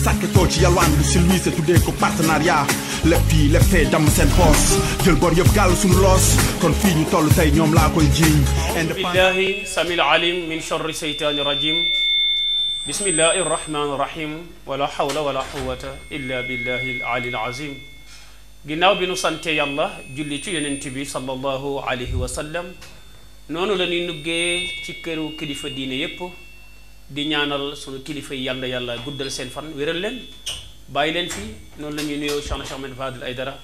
sàkketoo ci yalwaan lu silwiise tuddee ko partenariat lépp fii lépp fee damm seen poos jël bor yëpp gàll suñu loos kon fii ñu toll tey ñoom laa koy jiiñ billahi samil alim min sharri seytaani rajim bismillahi rahmaani rahim wala hawla wala quwwata illa billahi al-ali al-azim ginnaaw bi nu sante yàlla julli ci yonent bi sallallahu alayhi wa sallam noonu la ñuy nuggee ci këru kilifa diine yépp di ñaanal sunu kilifa yi yàlla yàlla guddal seen fan wéral leen bàyyi leen fi noonu la ñuy nuyoo Cheikh Ahmed Fadil Aydara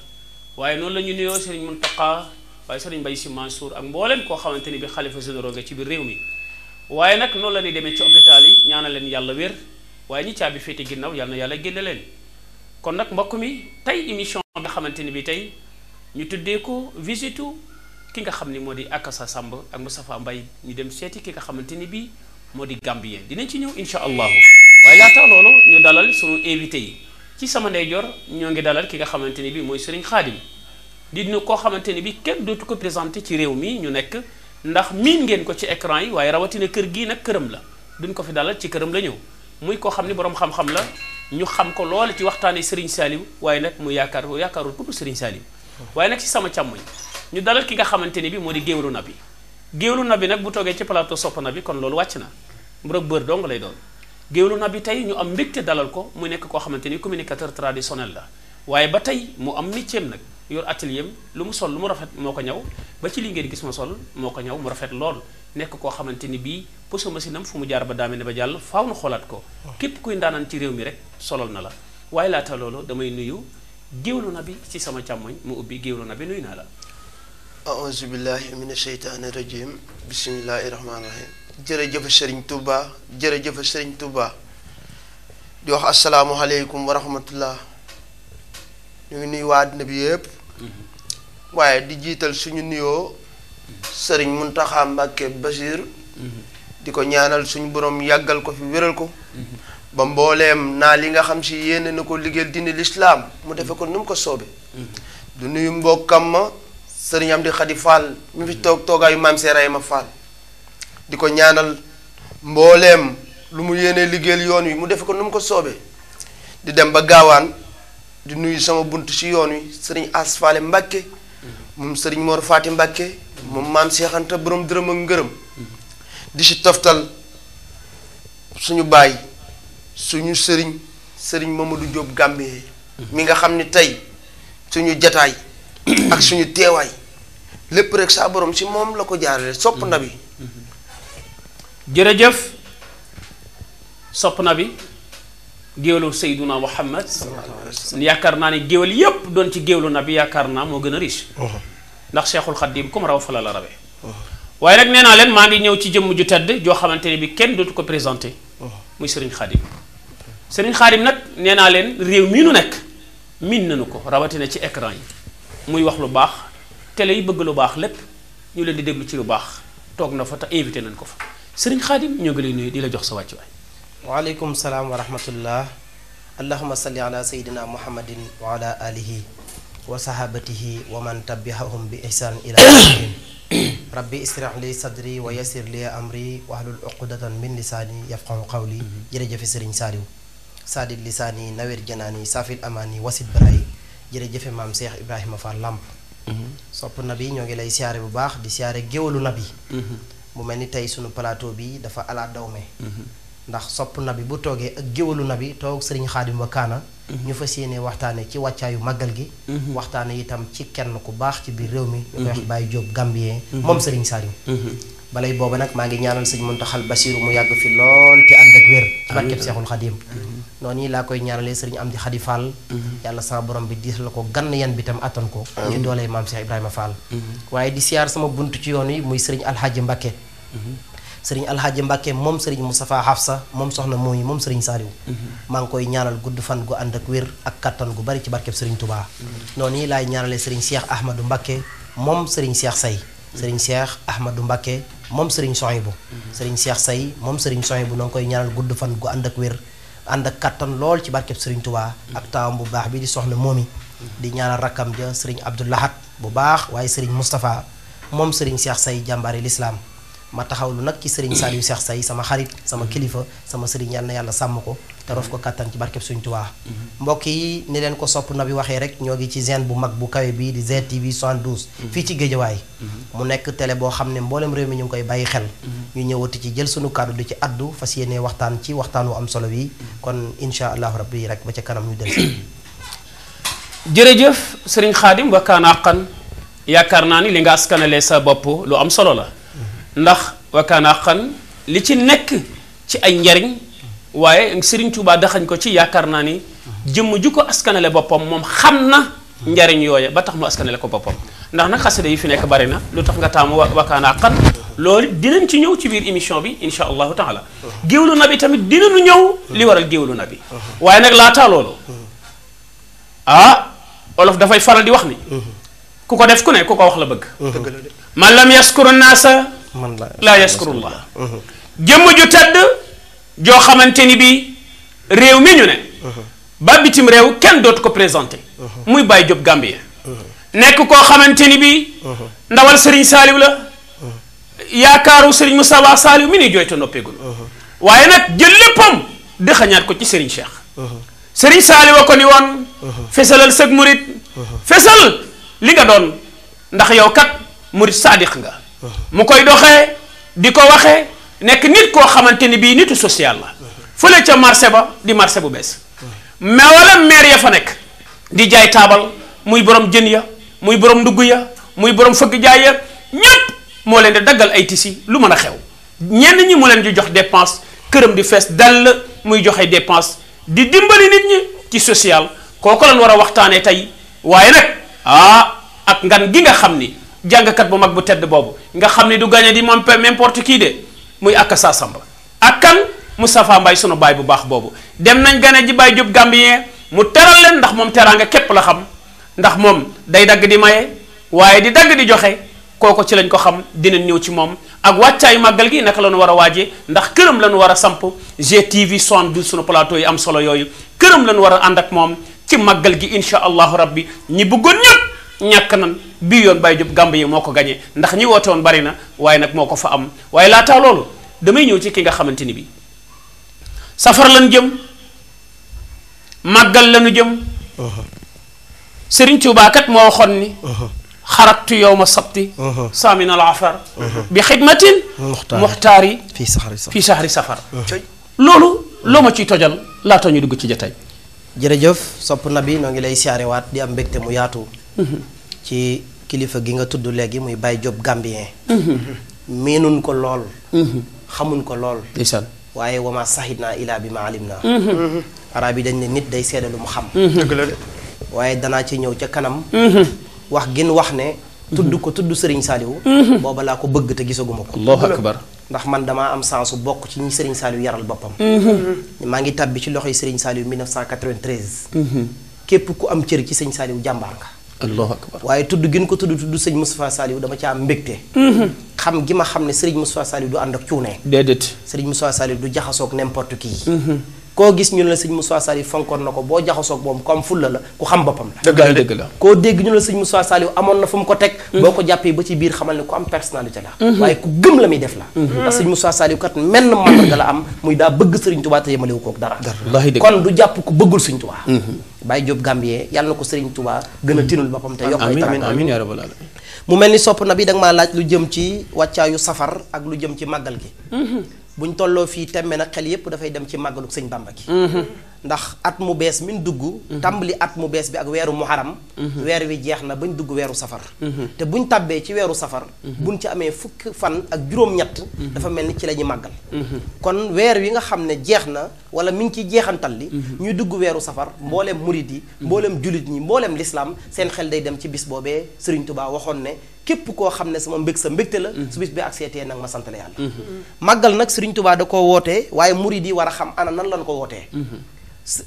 waaye noonu la ñuy nuyoo Serigne Mountakha waaye Serigne Mbaye Sy Mansour ak mbooleem koo xamante ni bi xalifa généraux nga ci biir réew mi waaye nag noonu la ñuy demee ci hôpital yi ñaanal leen yàlla wér waaye ñi caabi féete ginnaaw yàlla na yàlla génne leen kon nag mbokk mi tey émission bi nga xamante ni bi tey ñu tuddee ko visitu ki nga xam ni moo di Akassa Samb ak Moustapha Mbaye ñu dem seeti ki nga xamante ni bi moo di Gambien dinañ ci ñëw insha allahu waaye laata loolu ñu dalal sunu invité yi ci sama ndeyjoor ñoo ngi dalal ki nga xamante ni bi mooy Serigne Khadim di nu koo xamante ni bi kenn dootu ko présenté ci réew mi ñu nekk ndax miin ngeen ko ci écran yi waaye rawatina kër gii nag këram la duñ ko fi dalal ci këram la ñëw muy koo xam ni boroom xam-xam la ñu xam ko lool ci waxtaane Serigne Saliou waaye nag mu yaakaarul pour Serigne Saliou waaye nag ci sama càmmoñ ñu dalal ki nga xamante ni bi moo di géwélu nabi géwélu nabi nag bu toogee ci plateau sopp na bi kon loolu wàcc na mu rek bër dong lay doon géwélu nabi tey ñu am mbégte dalal ko mu nekk koo xamante ni communicateur traditionnel la waaye ba tey mu am métier nag yor atelier lu mu sol lu mu rafet moo ko ñaw ba ci li ngeen gis ma sol moo ko ñaw mu rafet lool nekk koo xamante ni bii poso masinam fu mu jaar ba daame ne ba jàll faaw na xoolaat ko képp kuy ndaanaan ci réew mi rek solol na la waaye laata loolu damay nuyu géwélu nabi ci sama càmmoñ mu ubbi géwélu nabi nuyu naa la aouzu billahi mina sheytaani rajim bismillahi rahmaani rahim jërëjëf Serigne Touba jërëjëf Serigne Touba di wax asalaamualeykum wa rahmatullah ñu ngi nuyu waa àddina bi yëpp waaye di jiital suñu nuyoo Serigne Mountakha Mbacké Bachir di ko ñaanal suñu borom yàggal ko fi wéral ko ba mbooleem naa li nga xam si yéene na ko liggéeyal dini lislaam mu defe ko nu mu ko soobe du nuyu mbokkam ma Serigne Amdi Khady Fall mi fi toogaayu maam Seeraay ma Fall di ko ñaanal mbooleem lu mu yéenee liggéeyal yoon wi mu defe ko nu mu ko soobee di dem ba gaawaan di nuyu sama bunt ci yoon wi Serigne Asfale Mbacké moom Serigne Mor Fati Mbacké moom maam Cheikh Anta borom dërëm ak ngërëm di ci toftal suñu baay suñu Serigne Mamadou Diop Gambie mi nga xam ni tey suñu jataay ak suñu teewaay lépp rek saa borom ci moom la ko jaarale sopp na bi jërëjëf sopp na bi géwélu Seyduna Muhammad yaakaar naa ne géwél yépp doon ci géwélu nabi yaakaar naa moo gën a riche ndax Cheikhul Khadim comme raw fa la la rawee waaye nag nee naa leen maa ngi ñëw ci jëmm ju tedd joo xamante ne bi kenn dootu ko présenté muy Serigne Khadim Serigne Khadim nag nee naa leen réew mii nu nekk miin nañu ko rawatina ci écran yi muy wax lu baax télé yi bëgg lu baax lépp ñu leen di déglu ci lu baax toog na fa te invité nañ ko fa Serigne Khadim ñoo ngi lay nuyu di la jox sa wàccuwaay. waaleykum salaam wa rahmatullah allahuma salli ala sayidina muhammadin wa ala alihi wa sahabatihi wa man tabiahum bi ihsan ila yawmin rabbi israh li sadri wa yassir li amri wahlul uqdatan min lisaani yafqahu qawli jërëjëfe Serigne Saliou sadid lisaani nawir janaani safil amaani wasit barayi jërëjëfe maam Cheikh Ibrahima Fall Lamp sopp nabi ñoo ngi lay siyaare bu baax di siyaare géwalu nabi mu mel ni tey sunu plateau bi dafa ala dawme ndax sopp nabi bu toogee ak géwalu nabi toog Serigne Khadim wa kaana ñu fas yéene waxtaane ci wàccaayu màggal gi waxtaane itam ci kenn ku baax ci biir réew mi ñu koy wax Baye Diop Gambien moom Serigne Saliou balay booba nag maa ngi ñaanal sëñ Mountakha Bassirou mu yàgg fi lool te ànd ak wér ci barkeb Seexul Khadim noonu laa koy ñaanalee Serigne Amdi Khady Fall yàlla sama borom bi diis la ko gann yan bi tam attan ko ci doolee maam Cheikh Ibrahima Fall waaye di siyaar sama bunt ci yoon wi muy Serigne Alhaji Mbacké Serigne Alhaji Mbacké moom Serigne Moustapha Hafsa moom soxna mooy moom Serigne Saliou maa ngi koy ñaanal gudd fan gu ànd ak wér ak kattan gu bari ci barkeb Serigne Touba noonu laay ñaanalee Serigne Cheikh Ahmadou Mbacké moom Serigne Cheikh Say Serigne Cheikh Ahmadou Mbacké moom Serigne Sohaibou Serigne Cheikh Say moom Serigne Sohaibou noo ngi koy ñaanal gudd fan gu ànd ak wér ànd ak kattan lool ci barkeb Serigne Touba ak taawam bu baax bi di soxna moomi di ñaanal rakkam ja Serigne Abdou Lahad bu baax waaye Serigne Moustapha moom Serigne Cheikh Say jàmbaari l'islam ma taxawlu nag ci Serigne Saliou Cheikh Say sama xarit sama kilifa sama Serigne yal na yàlla sàmm ko te rof ko kattan ci barkeb Sëriñ Tuubaa. mbokk yi ni leen ko sopp na bi waxee rek ñoo ngi ci chaîne bu mag bu kawe bii di GTV 72 fii ci Géejawaay mu nekk télé boo xam ne mboolem réew mi ñu ngi koy bàyyi xel ñu ñëwati ci jël sunu kàddu di ci addu fas yéene waxtaan ci waxtaan wu am solo wi kon insha allahu rabbi rek ba ca kanam ñu del si jërëjëf sëriñ Xaadim wa kaana haqqan yaakaar naa ni li nga askanalee sa bopp lu am solo la ndax wa kaana haqqan li ci nekk ci ay njariñ waaye Sëriñ Tuubaa daxañ ko ci yaakaar naa ni jëmm ju ko askanale boppam moom xam na njariñ yooya ba tax mu askanale ko boppam ndax nag xasida yi fi nekk bari na lu tax nga taamu wa kaana haqqan loolu dinañ ci ñëw ci biir émission bi insha allahu taala géwlu nabi tamit dinañu ñëw li waral géwlu nabi waaye nag laataa loolu olof dafay faral di wax ni ku ko def ku ne ku ko wax la bëgg man lam yaskuru naasa laa yaskurullah jëmm ju tedd joo xamante ni bi réew mi ñu ne ba bitim réew kenn dootu ko présenté muy Baye Diop Gambien nekk koo xamante ni bi ndawal Serigne Saliou la yaakaaru Serigne Moussa Saliou mi ni jooyta noppeegul waaye nag jël léppam dëxañaat ko ci Serigne Cheikh Serigne Saliou wa ko ni woon fesalal sëg murit fesal li nga doon ndax yow kat murit saadiq nga mu koy doxee di ko waxee nekk nit koo xamante ni bii nitu social la fële ca marché ba di marché bu bees mais wala maire ya fa nekk di jaay taabal muy borom jën ya muy borom ndugg ya muy borom fëgg jaay ya ñépp moo leen di daggal ay tisi lu mën a xew ñenn ñi mu leen di jox dépense këram di fees dell muy joxe dépense di dimbali nit ñi ci social kooku lañ war a waxtaanee tey waaye nag ak ngan gi nga xam ni jàngkat bu mag bu tedd boobu nga xam ni du gagné di moom n'importe qui de muy ak sa samba ak kan Moustapha Mbaye sunu baay bu baax boobu dem nañ gane ji Baye Diop Gambien mu teral leen ndax moom teraanga képp la xam ndax moom day dagg di maye waaye di dagg di joxe kooku ci lañ ko xam dinañ ñëw ci moom ak wàccaayu màggal gi naka la ñu war a waajee ndax këram la ñu war a samp GTV 72 sunu plateau yi am solo yooyu këram la ñu war a ànd ak moom ci màggal gi insha allahu rabbi ñi bëggoon ñëpp ñàkk nan bii yoon Baye Diop Gambien moo ko gañee ndax ñi woote woon bari na waaye nag moo ko fa am waaye laataa loolu damay ñëw ci ki nga xamante ni bi safar lan jëm màggal lanu jëm Sëriñ Tuubaa kat moo waxoon ni xaratu yowma sabti saamin al afar bi xidmatin muxtaari fii sahri safar loolu loo ma ciy tojal laata ñu dugg ci jataay jërëjëf sopp na bi noo ngi lay siyaarewaat di am mbégte mu yaatu ci kilifa gi nga tudd léegi muy Baye Diop Gambien miinun ko lool xamuñ ko lool ndeysaan waaye wama sahid naa ilaa bi ma alim naa arab yi dañ ne nit day seede lu mu xam dëgg la de waaye danaa ci ñëw ca kanam wax gin wax ne tudd ko tudd Serigne Saliou booba laa ko bëgg te gisaguma ko allahu akbar ndax man damaa am sansu bokk ci ñi Serigne Saliou yaral boppam maa ngi tabbi ci loxoy Serigne Saliou 1993 képp ku am cër ci Serigne Saliou jàmbaar nga allahu akbar waaye tudd gën ko tudd sëñ Moustapha Saliou dama ci am mbégte xam gi ma xam ne Serigne Moustapha Saliou du ànd ak cuune déedéet Serigne Moustapha Saliou du jaxasoog n'importe qui koo gis ñu ne la sëñ Moustapha Saliou fonkoon na ko boo jaxasoog moom comme fulla la ku xam boppam la dëgg la koo dégg ñu ne la sëñ Moustapha Saliou amoon na fu mu ko teg boo ko jàppee ba ci biir xamal ne ku am personnalité la waaye ku gëm la muy def la ndax sëñ Moustapha Saliou kat menn mandarga la am muy daa bëgg Sëriñ Tuubaa te yemalewu kook dara kon du jàpp ku bëggul Sëriñ Tuubaa Baye Diop Gambien yàlla na ko Sëriñ Tuubaa gën a tinul boppam te yokk ay amiin yaa rabbal aalamiin mu mel ni sopp na bi da nga maa laaj lu jëm ci wàccaayu safar ak lu jëm ci màggal gi buñ tolloo fii tembe nag xel yépp dafay dem ci màggalu sëñ Bamba gi ndax at mu bees min dugg tàmbali at mu bees bi ak weeru muharam weer wi jeex na bañ dugg weeru safar te buñ tàbbee ci weeru safar buñ ci amee fukki fan ak juróom-ñett dafa mel ni ci la ñuy màggal kon weer wi nga xam ne jeex na wala mi ngi ci jeexantal li ñuy dugg weeru safar mbooleem murid yi mbooleem julit ñi mbooleem lislaam seen xel day dem ci bis boobee Sëriñ Tuubaa waxoon ne képp koo xam ne sama mbég sa mbégte la su bis bi ak seetee nag ma sant la yàlla màggal nag Sëriñ Tuubaa da koo wootee waaye murid yi war a xam ana nan lañ ko wootee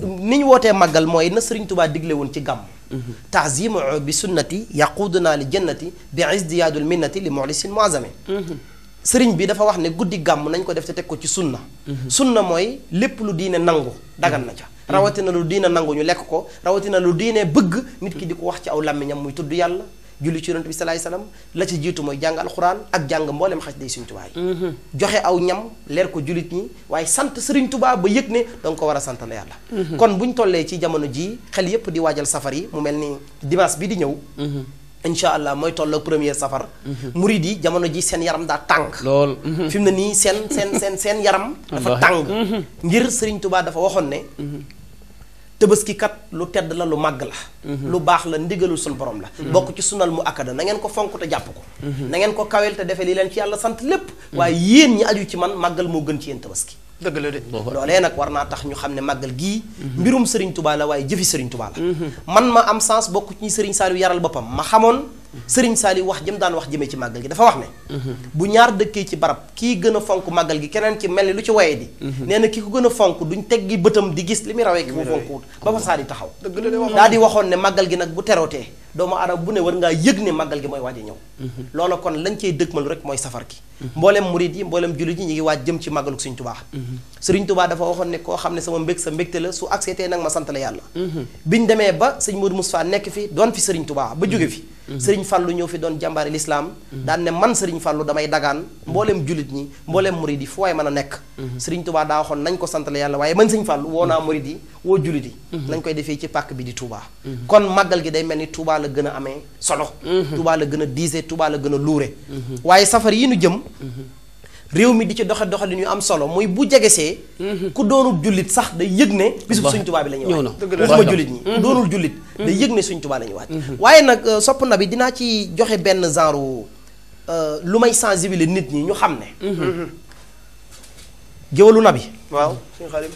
ni ñu wootee màggal mooy na Sëriñ Tuubaa digle woon ci gàmm ta'zimu bi sunnati yaquduna li jannati bi izdiyaadul minnati li muxlisin muazami sëriñ bi dafa wax ne guddi gàmm nañ ko def te teg ko ci sunna sunna mooy lépp lu diine nangu dagan na ca rawatina lu diine nangu ñu lekk ko rawatina lu diine bëgg nit ki di ko wax ci aw làmmiñam muy tudd yàlla julli ci yonent bi salaay salaam la ci jiitu mooy jàng alxuraan ak jàng mboolem xas day Sëriñ Tuubaa yi joxe aw ñam leer ko jullit ñi waaye sant Sëriñ Tuubaa ba yëg ne danga ko war a sant la yàlla kon buñ tollee ci jamono ji xel yépp di waajal safar yi mu mel ni dimanche bi di ñëw incha allah mooy tolloog premier safar murid yi jamono ji seen yaram daa tàng lool fi mu ne nii seen yaram dafa tàng ngir Sëriñ Tuubaa dafa waxoon ne Tabaski kat lu tedd la lu màgg la lu baax la ndigalul suñu borom la bokk ci sunal mu akada na ngeen ko fonk te jàpp ko na ngeen ko kawel te defee li leen ci yàlla sant lépp waaye yéen ñi aju ci man màggal moo gën ci yéen Tabaski dëgg la de loolee nag war naa tax ñu xam ne màggal gii mbirum Sëriñ Tuubaa la waaye jëfi Sëriñ Tuubaa la man ma am sens bokk ci ñi Sëriñ Saaliw yaral boppam ma xamoon Sëriñ Saaliw wax jëm daan wax jëmee ci màggal gi dafa wax ne bu ñaar dëkkee ci barab kii gën a fonk màggal gi keneen ci mel ni lu ci waye di nee na ki ko gën a fonk duñ teggi bëtam di gis li muy rawee ki mu fonkuwut ba fa saa di taxaw daa di waxoon ne màggal gi nag bu terootee doomu aadama bu ne war ngaa yëg ne màggal gi mooy waaj a ñëw loola kon lañ cey dëgmal rek mooy safar gi mboolem murid yi mboolem jullit yi ñu ngi waaj jëm ci màggaluk Sëriñ Tuubaa Sëriñ Tuubaa dafa waxoon ne koo xam ne sama mbég sa mbégte la su accepté nag ma sant la yàlla biñ demee ba sëñ Modou Moustapha nekk fi doon fi Sëriñ Tuubaa ba jóge fi Sëriñ Fàllu ñëw fi doon jàmbaari lislaam daan ne man Sëriñ Fàllu damay dagaan mboolem jullit ñi mboolem murid yi fu waay mën a nekk Sëriñ Tuubaa daa waxoon nañ ko sant la yàlla waaye man Sëriñ Fàllu woo naa murid yi woo jullit yi nañ koy defee ci pàkk bi di Tuubaa kon màggal gi day mel ni Tuubaa la gën a amee solo Tuubaa la gën a diise Tuubaa la gën a luure waaye safar yi nu jëm réew mi di ci doxalin yu am solo muy bu jegesee ku doonul jullit sax day yëg ne bisub Sëriñ Tuubaa bi la ñuy waaj waxuma jullit ñi ku doonul jullit day yëg ne Sëriñ Tuubaa la ñuy waaj waaye nag sopp na bi dinaa ci joxe benn genre lu may sensibiliser nit ñi ñu xam ne géwalu na bi waaw suñu xarit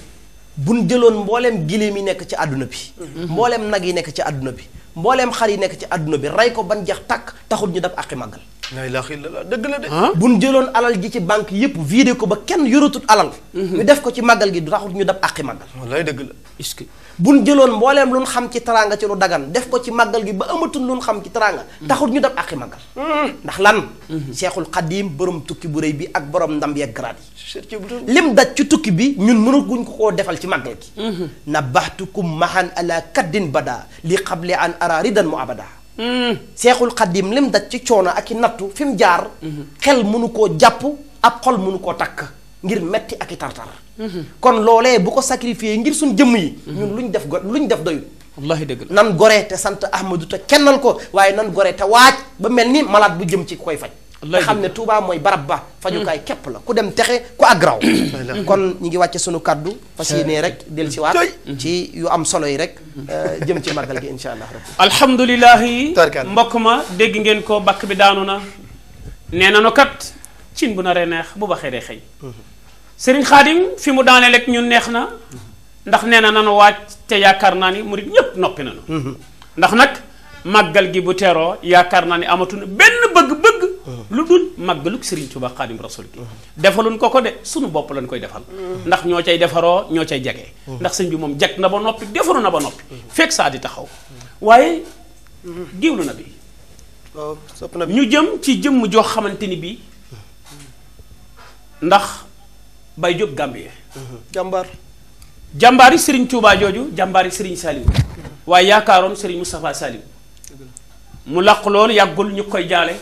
buñ jëloon mbooleem giléem yi nekk ci àdduna bi mbooleem nag yi nekk ci àdduna bi mbooleem xar yi nekk ci àdduna bi rey ko ban jeex tàkk taxul ñu def àqi màggal la ilaha illallah dëgg la de buñ jëloon alal ji ci banque yépp vidé ko ba kenn yoratut alal ñu def ko ci màggal gi du taxul ñu def àqi màggal wallaay dëgg la est-ce que buñ jëloon mbooleem lu ñu xam ci teraanga ci lu dagan def ko ci màggal gi ba amatul lu ñu xam ci teraanga taxul ñu def àqi màggal ndax lan Seexul Xadiim borom tukki bu rëy bi ak borom ndam yeeg grade yi lim daj ci tukki bi ñun mënaguñ ko koo defal ci màggal gi nabaxtukum mahan ala kaddin bada li xable an ara ridan mu abada Seexul Xadiim lim daj ci coono ak i nattu fi mu jaar xel mënu koo jàpp ab xol mënu koo takk ngir metti ak i tartar kon loolee bu ko sacrifié ngir suñ jëmm yi ñun luñ def doyul wallahi dëgg la nan gore te sant Ahmadu te kennal ko waaye nan gore te waaj ba mel ni malade bu jëm ci koy faj te xam ne Touba mooy barab ba fajukaay képp la ku dem texe ku agraw kon ñi ngi wàcce sunu kaddu fas yéene rek del si waat ci yu am solo yi rek jëm ci màggal gi insha allah rabbi alhamdulilahi mbokk ma dégg ngeen ko bakk bi daanu na nee na no kat cin bu naree neex bu baxee dee xëy Sëriñ Xaadim fi mu daanee rek ñun neex na ndax nee na nanu waaj te yaakaar naa ni murit ñépp noppi nañu ndax nag màggal gi bu teroo yaakaar naa ni amatuñu benn bëgg-bëgg lu dul màggaluk Sëriñ Tuubaa Xaadim Rasul gi defaluñ ko de sunu bopp lañ koy defal ndax ñoo cay defaroo ñoo cay jege ndax sëñ bi moom jag na ba noppi defaru na ba noppi fekk saa di taxaw waaye géwlu na bi ñu jëm ci jëmm joo xamante ni bii ndax Baye Diop Gambie jàmbaari Sëriñ Tuubaa jooju jàmbaari Sëriñ Saliou waaye yaakaaroon Sëriñ Moustapha Saliou mu làq loolu yàggul ñu koy jaale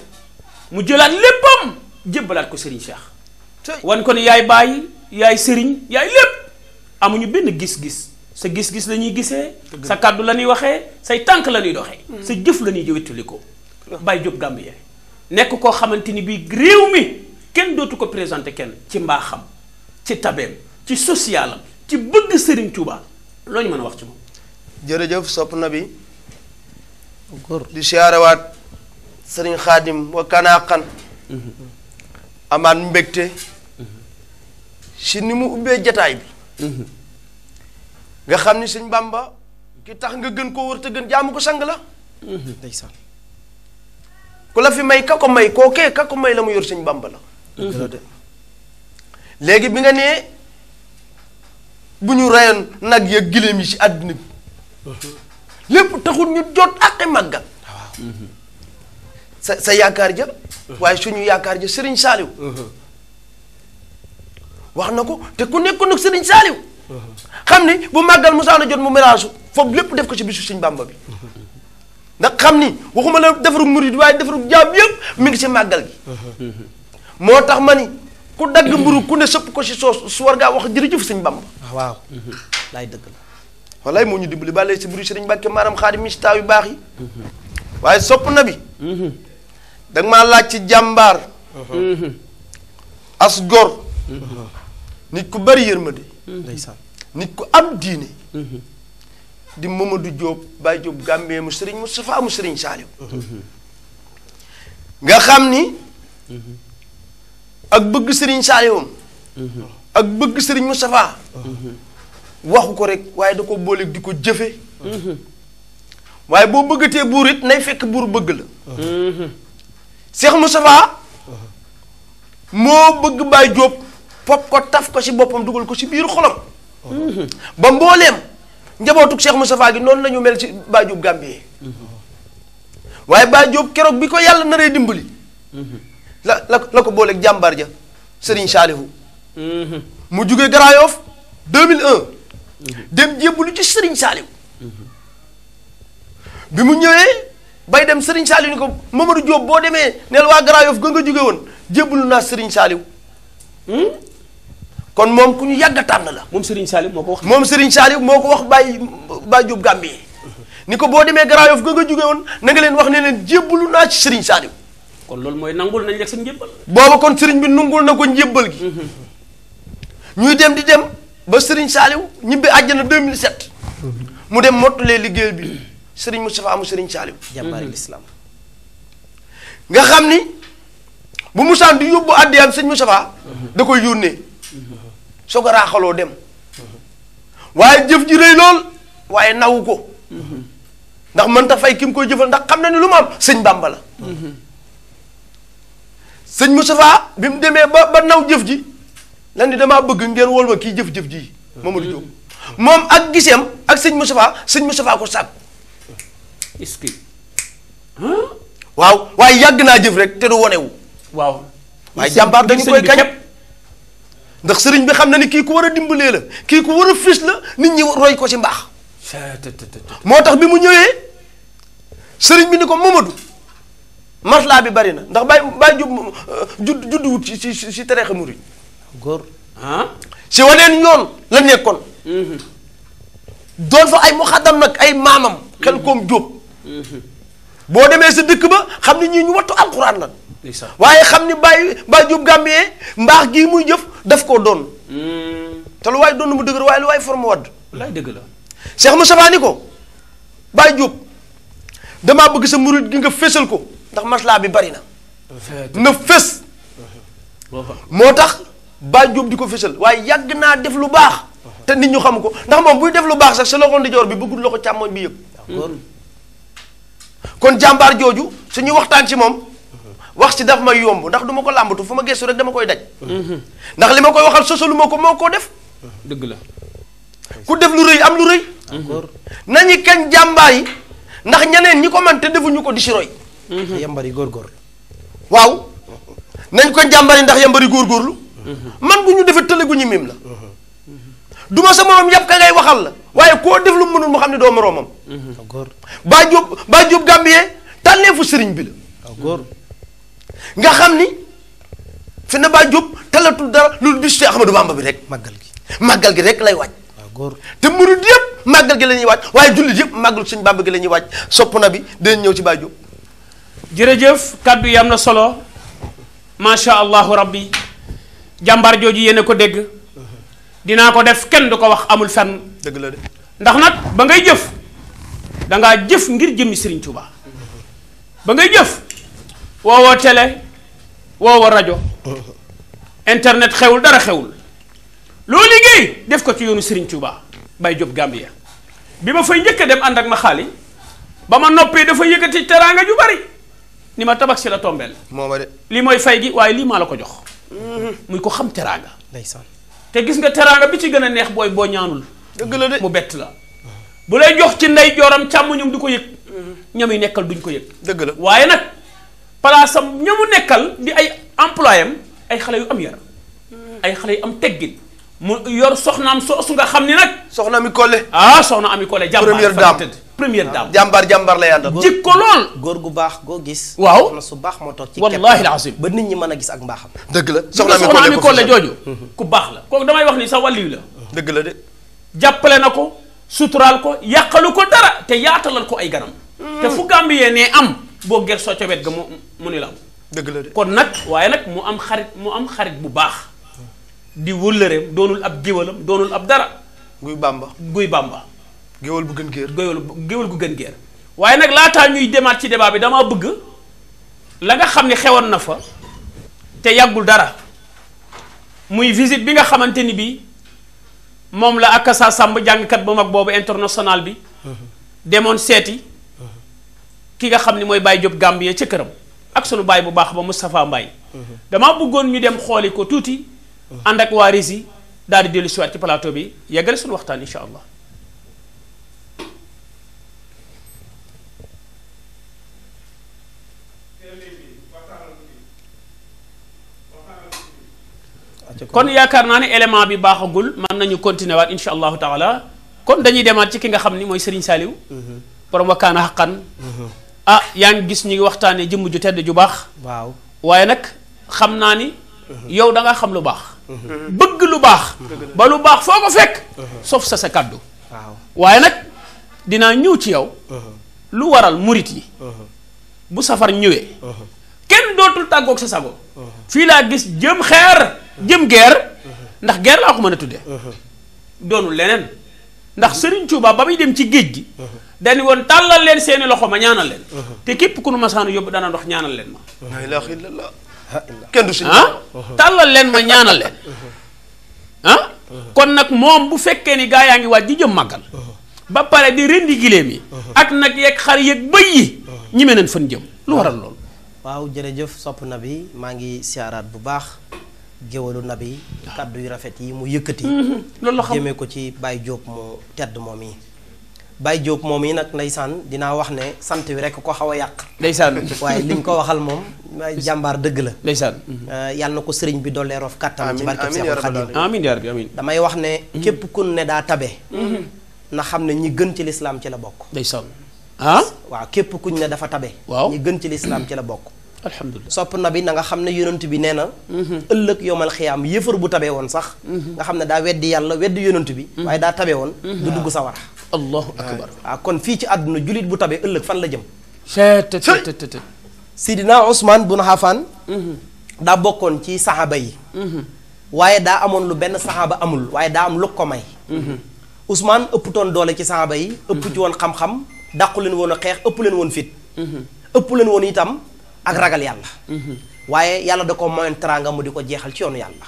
mu jëlaat léppam jébbalaat ko Sëriñ Cheikh wan ko ni yaay bàyyi yaay sëriñ yaay lépp amuñu benn gis-gis sa gis-gis la ñuy gisee sa kàddu la ñuy waxee say tànk la ñuy doxee sa jëf la ñuy jëwettali ko Baye Diop Gambie nekk koo xamante ni bii réew mi kenn dootu ko présenté kenn ci mbaaxam ci tabeem ci socialam ci bëgg Sëriñ Tuubaa loo ñu mën a wax ci moom jërëjëf sopp na bi di siyaarewaat Sëriñ Xaadim wa kanaaxan amaat mbégte si ni mu ubbee jataay bi nga xam ni Sëñ Bàmba ki tax nga gën koo wër te gën jaamu ko sang la ndeysaan ku la fi may ka ko may kookee ka ko may la mu yor Sëñ Bàmba la léegi bi nga nee bu ñu reyoon nag ya giléem yi ci àdduna bi lépp taxul ñu jot ak màggal sa yaakaar ja waaye suñu yaakaar ja Sëriñ Saaliw wax na ko te ku nekkoon nag Sëriñ Saaliw xam ni bu màggal musaana jot mu miraasu foofu lépp def ko ci bisu Sëñ Bàmba bi ndax xam ni waxuma la defaru murid waaye defaru jaam yëpp mi ngi ci màggal gi moo tax ma ni ku dagg mburu ku ne sëpp ko ci soos su war ngaa wax jërëjëf sëñ Bamba waaw laay dëgg la wallaay moo ñu dimbali ba lay si buri sëriñ Mbàkke maanaam xaadim mi si taaw yu baax yi waaye sopp na bi danga maa laaj ci jàmbaar as gor nit ku bari yërmande ndeysaan nit ku am diine di Mamadou Diop Baye Diop Gambie mu sëriñ Moustapha mu sëriñ Saliou nga xam ni ak bëgg sëriñ Saliou ak bëgg sëriñ Moustapha waxu ko rek waaye da ko booleeg di ko jëfe waaye boo bëggatee buur it nay fekk buur bëgg la Cheikh Moustapha moo bëgg Baye Diop pop ko taf ko ci boppam dugal ko ci biir xolam ba mbooleem njabootug Cheikh Moustapha gi noonu la ñu mel ci Baye Diop Gambie waaye Baye Diop keroog bi ko yàlla naree dimbali la ko booleeg jàmbaar ja Serigne Saliou mu jugee Grand Yoff 2001 dem jébbalu ci Serigne Saliou bi mu ñëwee bay dem Serigne Saliou ni ko Mamadou Diop boo demee neel waa Grand Yoff ga nga jóge woon jébbalu naa Serigne Saliou kon moom ku ñu yàgg a tànn la. moom Serigne Saliou moo ko wax. moom Serigne Saliou moo ko wax Baye Diop Gambie ni ko boo demee Grand Yoff ga nga jóge woon na nga leen wax ne leen jébbalu naa ci Serigne Saliou. kon loolu mooy nangul nañ lekk sa njébbal. booba kon Serigne bi nungul na ko njébbal gi. ñuy dem di dem ba Serigne Saliou ñibbi àjjana 2007. mu dem mottalee liggéey bi Serigne Moustapha mu Serigne Saliou. jàmbaari lislaam nga xam ni bu musaan di yóbbu àddiyaam sëñ Moustapha da koy yónnee. soo ko raaxaloo dem waaye jëf ji rëy lool waaye nawu ko ndax mënta fay ki mu koy jëfal ndax xam na ni lu mu am sëñ Bàmba la sëñ Moustapha bi mu demee ba naw jëf ji lan di damaa bëgg ngeen wol ma kii jëf-jëf ji Mamadou Diop moom ak giseem ak sëñ Moustapha ko sàkk est-ce que waaw waaye yàgg naa jëf rek te du wonewu waaw waaye jàmbaar dañu koy kañ ndax sëriñ bi xam na ni kii ku war a dimbalee la kii ku war a fis la nit ñi roy ko ci mbaax moo tax bi mu ñëwee sëriñ bi ni ko Mamadou maslaa bi bari na ndax Baye Diop judd wut ci tariixa murid góor si waneen yoon la nekkoon doon fa ay muxaddam nag ay maamam xel koom Diop boo demee sa dëkk ba xam ni ñii ñu wattu alxuraan la waaye xam ni Baye Diop Gambie mbaax gii muy jëf daf koo doon te lu waay doon mu dëgër waaye lu waay forme wadd lay dëgg la Cheikh Moustapha ni ko Baye Diop damaa bëgg sa murid gi nga fésal ko ndax maslaa bi bari na fés moo tax Baye Diop di ko fésal waaye yàgg naa def lu baax te nit ñu xam ko ndax moom buy def lu baax sax sa loxo ndijoor bi bëggul loxo càmmoñ bi yëpp kon jàmbaar jooju suñuy waxtaan ci moom wax ci daf may yomb ndax du ma ko làmbatu fu ma gestu rek dama koy daj ndax li ma koy waxal sosalu ma ko moo koo def dëgg la ku def lu rëy am lu rëy nañu kañ jàmbaar yi ndax ñeneen ñi ko man te defuñu ko di si roy yambar yi góorgóorlu waaw nañ ko jàmbaar yi ndax yambar yi góorgóorlu man bu ñu defee tële gu ñu mim la du ma sa moroom yàpp ka ngay waxal la waaye koo def lu mënul mu xam ne doo moroomam góor Baye Diop Gambie tànneefu sëriñ bi la góor nga xam ni fi na Baye Diop talatul dara loolu bis Seex Ahmadu Bamba bi rek màggal gi rek lay waaj góor te murid yëpp màggal gi la ñuy waaj waaye jullit yëpp màggal suñ Bamba gi la ñuy waaj sopp na bi dinañ ñëw ci Baye Diop jërëjëf kàddu yi am na solo macha allahu rabbi jàmbaar jooju yéen a ko dégg dinaa ko def kenn du ko wax amul fenn dëgg la de ndax nag ba ngay jëf dangaa jëf ngir jëmmi Serigne Touba ba ngay jëf woowoo télé woowoo rajo internet xewul dara xewul loo liggéey def ko ci yoonu Serigne Touba Baye Diop Gambia bi ma fay njëkk a dem ànd ak ma xaali ba ma noppee dafa yëkkati teraanga ju bari ni ma tabax si la tombeel mooma de lii mooy fay gi waaye lii maa la ko jox muy ko xam teraanga ndeysaan te gis nga teraanga bi ci gën a neex booy boo ñaanul dëgg la de mu bett la bu lay jox ci ndey jooram càmmoñam du ko yëg ñamuy nekkal duñ ko yëg dëgg la waaye nag palaasam ñamu nekkal di ay employé am ay xale yu am yar ay xale yu am teggin mu yor soxnaam soosu nga xam ni nag. soxna mi Collé. soxna Ami Collé jàmbaar première dame jàmbaar la yàndal. jikko lool. góor gu baax goo gis. waaw na su baax moo toog ci wallaahi alazim ba nit ñi mën a gis ak mbaaxam. dëgg la soxna Ami Collé jooju. ku baax la kooku damay wax ni sa wàlliyu la. dëgg la de. jàppale na ko suturaal ko yàqalu ko dara te yaatalal ko ay ganam. te fu Gambie ne am boo ger soo ca wet ga mu ni la am. dëgg la de kon nag waaye nag mu am xarit bu baax. di wëllëreem doonul ab géwalam doonul ab dara. guy bàmba. géwal bu gën géer. géwal gu gën géer. waaye nag laataa ñuy demaat ci débat bi dama bëgg la nga xam ne xewoon na fa te yàggul dara muy visite bi nga xamante ni bii moom la Akassa Samb jàngkat bu mag boobu international bi demoon seeti ki nga xam ni mooy Baye Diop Gambie ca këram ak sunu baay bu baax ba Moustapha Mbaye dama bëggoon ñu dem xooli ko tuuti ànd ak waa Rési daal di dellu siwaat ci plateau bi yeggale suñu waxtaan insha allah. kon yaakaar naa ne élément bi baaxagul mën nañu continuer waat insha allahu taala kon dañuy demaat ci ki nga xam ni mooy Serigne Saliou borom wakkaana xaqan yaa ngi gis ñu ngi waxtaanee jëmm ju tedd ju baax waaw waaye nag xam naa ni yow da nga xam lu baax bëgg lu baax ba lu baax foo ko fekk sauf sa kàddu waaw waaye nag dinaa ñëw ci yow lu waral murit yi bu safar ñëwee kenn dootul tàggoog sa sago fii laa gis jëm xeer jëm geer ndax geer laa ko mën a tuddee doonul leneen ndax Serigne Touba ba muy dem ci géej gi dañu woon tàllal leen seeni loxo ma ñaanal leen te képp ku nu masaanu yóbbu dana ndox ñaanal leen ma la ilaha illallah kenn du si tàllal leen ma ñaanal leen kon nag moom bu fekkee ni gaa yaa ngi waaj di jëm màggal ba pare di rendi giléem yi ak nag yeeg xar yeeg bëy yi ñi me neen fan jëm lu waral loolu waaw jërëjëf sopp na bi maa ngi siyaaraat bu baax géwalu nabi kàddu yu rafet yi mu yëkkati loolu la xam jëmee ko ci Baye Diop mu tedd moom yi Baye Diop moom yi nag ndeysaan dinaa wax ne sant wi rekk ko xaw a yàq ndeysaan waaye liñ ko waxal moom jàmbaar dëgg la ndeysaan yàlla na ko sëriñ bi dollee rof kàttan ci barkeb Seexul Xadiim amiin yaa rabbi amiin damay wax ne képp kun ne daa tabe na xam ne ñi gën ci lislaam ci la bokk ndeysaan waaw képp kuñ ne dafa tabe waaw ñi gën ci lislaam ci la bokk alhamdulilah sopp na bi na nga xam ne yonent bi nee na ëllëg yomal xiyaam yëfar bu tabee woon sax nga xam ne daa weddi yàlla weddi yonent bi waaye daa tabe woon du dugg sa wara allahu akbar waaw kon fii ci àdduna jullit bu tabee ëllëg fan la jëm tt Sidina Ousmane bun Affan daa bokkoon ci saxaaba yi waaye daa amoon lu benn saxaaba amul waaye daa am lu ko may Ousmane ëpp toon doole ci saxaaba yi ëpp ci woon xam-xam dàqu leen woon a xeex ëpp leen woon fit ëpp leen woon itam ak ragal yàlla waaye yàlla da ko moyen teraanga mu di ko jeexal ci yoonu yàlla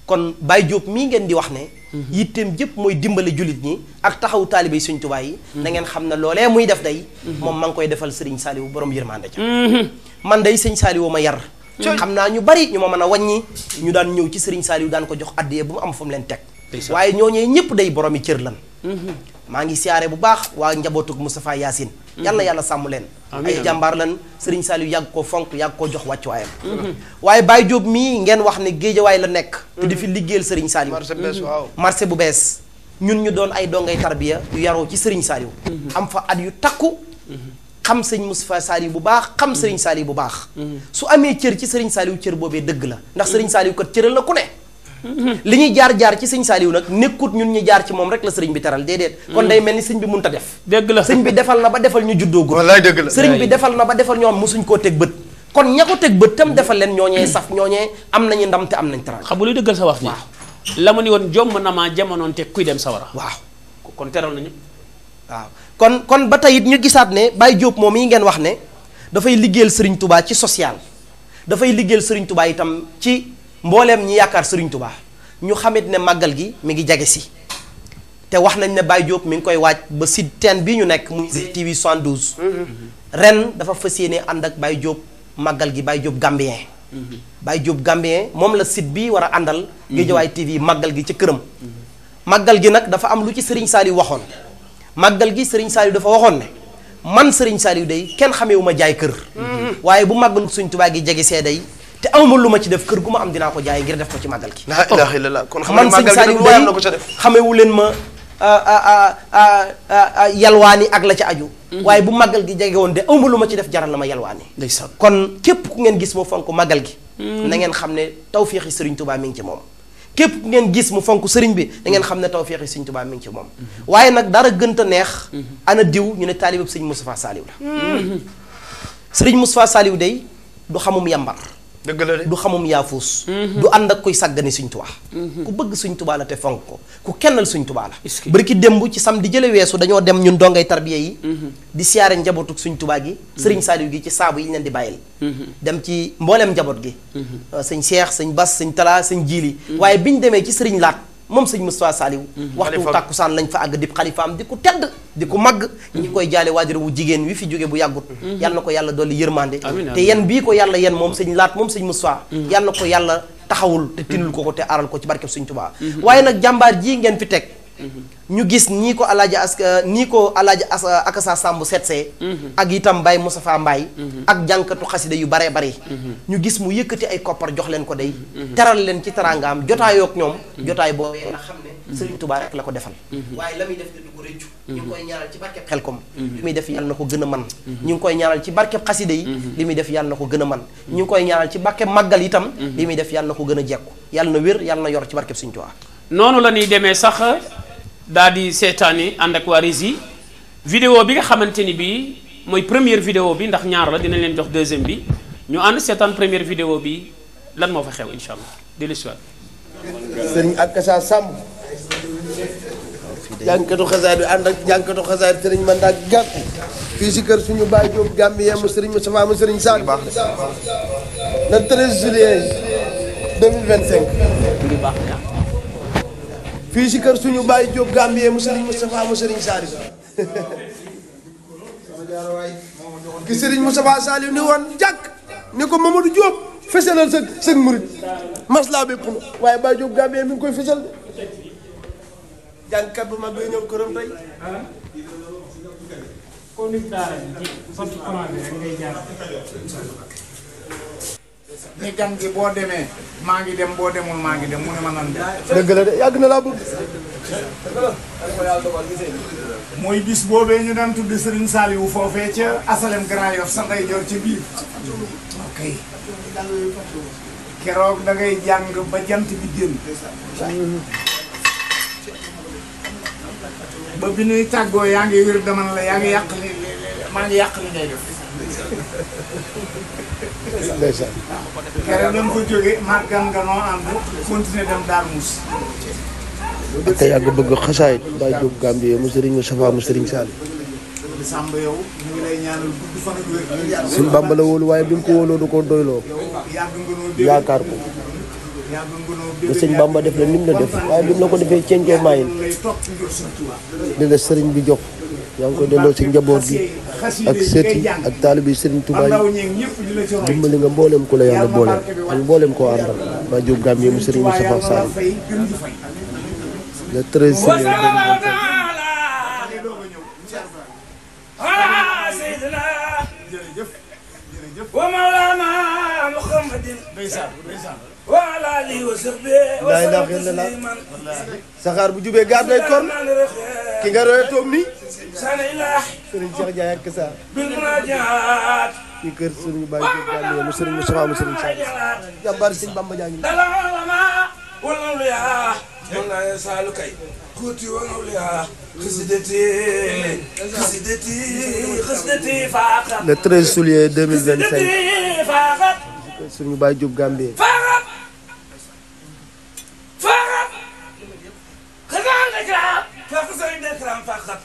kon Baye Diop mii ngeen di wax ne yitteem jëpp mooy dimbale jullit ñi ak taxawu taalibe Sëriñ Tuubaa yi na ngeen xam ne loolee muy def day moom ma ngi koy defal Sëriñ Saaliwu borom yërmande ca man day Sëriñ Saaliwu ma yar xam naa ñu bari ñu ma mën a wàññi ñu daan ñëw ci Sëriñ Saaliwu daan ko jox addiya bu mu am fu mu leen teg waaye ñooñee ñëpp day boromi cër lan maa ngi siyaare bu baax waa njabootug Moustapha Yacine yal na yàlla sàmm leen ay jàmbaar lan Serigne Saliou yàgg koo fonk yàgg koo jox wàccuwaayam waaye Baye Diop mii ngeen wax ne géejawaay la nekk te di fi liggéeyal Serigne Saliou marché bu bees ñun ñu doon ay dongay tarbiya yu yaroo ci Serigne Saliou am fa at yu takku xam sëñ Moustapha Saliou bu baax xam Serigne Saliou bu baax su amee cër ci Serigne Saliou cër boobee dëgg la ndax Serigne Saliou kat cëral na ku ne li ñuy jaar ci sëñ Saliou nag nekkut ñun ñu jaar ci moom rek la sëriñ bi teral déedéet kon day mel ni sëñ bi mënut a def dëgg la sëñ bi defal na ba defal ñu juddoogul wallaay dëgg la sëriñ bi defal na ba defal ñoo am mosuñ koo teg bët kon ña ko teg bët tam defal leen ñooñee saf ñooñee am nañu ndam te am nañ teral xam nga luy dëggal sa wax ji la mu ni woon jomm na maa jamonoon te kuy dem sawara waaw kon teral nañu waaw kon ba tey it ñu gisaat ne Baye Diop moom yi ngeen wax ne dafay liggéeyal Sëriñ Touba ci social dafay liggéeyal Sëriñ Touba itam ci mbooleem ñi yaakaar Sëriñ Touba ñu xamit ne màggal gi mi ngi jage si te wax nañ ne Baye Diop mi ngi koy waaj ba site teen bi ñu nekk muy TV 72 ren dafa fas yéene ànd ak Baye Diop màggal gi Baye Diop Gambien Baye Diop Gambien moom la site bi war a àndal Géejawaay TV màggal gi ca këram màggal gi nag dafa am lu ci Serigne Saliou waxoon màggal gi Serigne Saliou dafa waxoon ne man Serigne Saliou day kenn xamewu ma jaay kër waaye bu màggalu Sëriñ Tuubaa gi jege see day te awma lu ma ci def kër gu ma am dinaa ko jaay ngir def ko ci màggal gi. la ilaha illallah kon xam man sëñ Saliou day na ko ca def. xamewu leen ma yalwaani ak la ca aju. waaye bu màggal gi jege woon de awma lu ma ci def jaral na ma yalwaani. ndeysaan kon képp ku ngeen gis mu fonk màggal gi. na ngeen xam ne tawféexi Sëriñ Tuubaa mi ngi ci moom. képp ku ngeen gis mu fonk sëriñ bi da ngeen xam ne tawféexi Sëriñ Tuubaa mi ngi ci moom. waaye nag dara gënta neex. ana diw ñu ne taalibab sëriñ Moustapha Saliou la. sëriñ Moustapha Saliou day du xamum yambar. dëgg la de du xamum yaafuus. du ànd ak kuy sàggane Sëriñ Tuubaa. ku bëgg Sëriñ Tuubaa la te fonk ko ku kennal Sëriñ Tuubaa la. bari ki démb ci samedi jële weesu dañoo dem ñun dongay tarbiya yi. di siyaare njabootuk Sëriñ Tuubaa gi. sëriñ Saliou gi ci saabu yi ñu leen di bàyyil. dem ci mbooleem njaboot gi. sëñ Cheikh sëñ Bas sëñ Tala sëñ Jiili. waaye biñ demee ci sëriñ Laat moom sëñ Moustapha Saliou. waxtu tàkkusaan lañ fa àgg di xalifaam di ko tedd di ko màgg. ñi koy jaale waajur wu jigéen wi fi jóge bu yàggut. yàlla na ko yàlla dolli yërmande. te yen bii ko yàlla yen moom sëñ Laat moom sëñ Moustapha. yàlla na ko yàlla taxawul te tinul ko te aaral ko ci barkeb Sëñ Tuubaa. waaye nag jàmbaar jii ngeen fi teg. ñu gis nii ko alaaji Akassa Samb setsee ak itam Baye Moustapha Mbaye ak jànkatu xasida yu baree bari ñu gis mu yëkkati ay koppar jox leen ko day teral leen ci teraangaam jotaayook ñoom jotaay boobee nga xam ne Sëriñ Tuubaa rek la ko defal waaye la muy def du ko rëccu ñu ngi koy ñaanal ci barkeb Xelkom li muy def yàlla na ko gën a man ñu ngi koy ñaanal ci barkeb xasida yi li muy def yàlla na ko gën a man ñu ngi koy ñaanal ci barkeb màggal itam li muy def yàlla na ko gën a jekku yàlla na wér yàlla na yor ci barkeb Sëriñ Tuubaa noonu la ñuy demee sax daal di seetaani ànd ak waa Rési vidéo bi nga xamante ni bii mooy première vidéo bi ndax ñaar la dinañ leen jox deuxième bi ñu ànd seetaan première vidéo bi lan moo fa xew incha allah di l'histoire. sëriñ Akassa Samb jànkatu xasaay bi ànd ak jànkatu xasaay sëriñ Mandak Gàtt fii si kër suñu baay Jóob Gambie mu sëriñ Moustapha mu sëriñ Sall le 13 juillet 2025 fii si kër suñu baay Jóob Gambie mu sëriñ Moustapha mu sëriñ Sall ki sëriñ Moustapha Sall ni woon jàkk ni ko Mamadou Diop fesalal sëg murit maslaa bépp na waaye baay Jóob Gambie mi ngi koy fesal jàngkat bu mag bi ñëw këram tey ni gan gi boo demee maa ngi dem boo demul maa ngi dem mu ne ma nan dëgg la de yàgg na laa bëgg mooy bis boobee ñu daan tudd Serigne Saliou foofee ca asalem Grand Yoff sa ndey joor ca biir ok keroog da ngay jàng ba jant bi génn ba bi ñuy tàggoo yaa ngi wér dama la yaa ngi yàq li maa ngi yàq li ngay def ndeysaan keroog dañ ko jóge màggan nga noo ànd continuer dem Darou Mousse ak yàgg bëgg xasaay baay Jóob Gambie mu sëriñ Moustapha mu sëriñ Sall Samba yow ñu ngi lay ñaanal gudd fan ak wér suñ Bàmba la wóolu waaye bi mu ko wóoloo du ko doyloo yàgg nga noo dégg yaakaar ko yàgg nga noo ba dégg sëñ Bàmba def la lim la def waaye bi mu la ko defee ceeñcee maayin lay topp ngir Sëñ Tuubaa li la sëriñ bi jox yaa ngi koy delloo si njaboot gi ak sët yi ak taalibe yi sëriñ Tuubaa ndaw yi ñeeg ñëpp ñu la ci roy dimbali nga mbooleem ku la yàlla booleel ak mbooleem koo àndal baay Jóob Gambie mu sëriñ Moustapha Sall fay gën di fay le 13 juillet 2025 jërëjëf jërëjëf wa mawlana muhammadin wa ala alihi wa sahbihi laa ilaaha illallah saxaar bu jubee gaar day kon ki nga roye toog ni sana ilah sëriñ Cheikh Ndiaye ak Kessa bil munajat ci kër sëriñ Baye Jóob Gambie mu sëriñ Moustapha mu sëriñ Sall jàmbaar sëriñ Bamba jaa ngi dalama wal awliya wala yasalu kay kuti wal awliya xasidati faqat le 13 juillet 2025 faqat suñu Baye Jóob Gambie faqat خزائن الكرام فخزائن الكرام فقط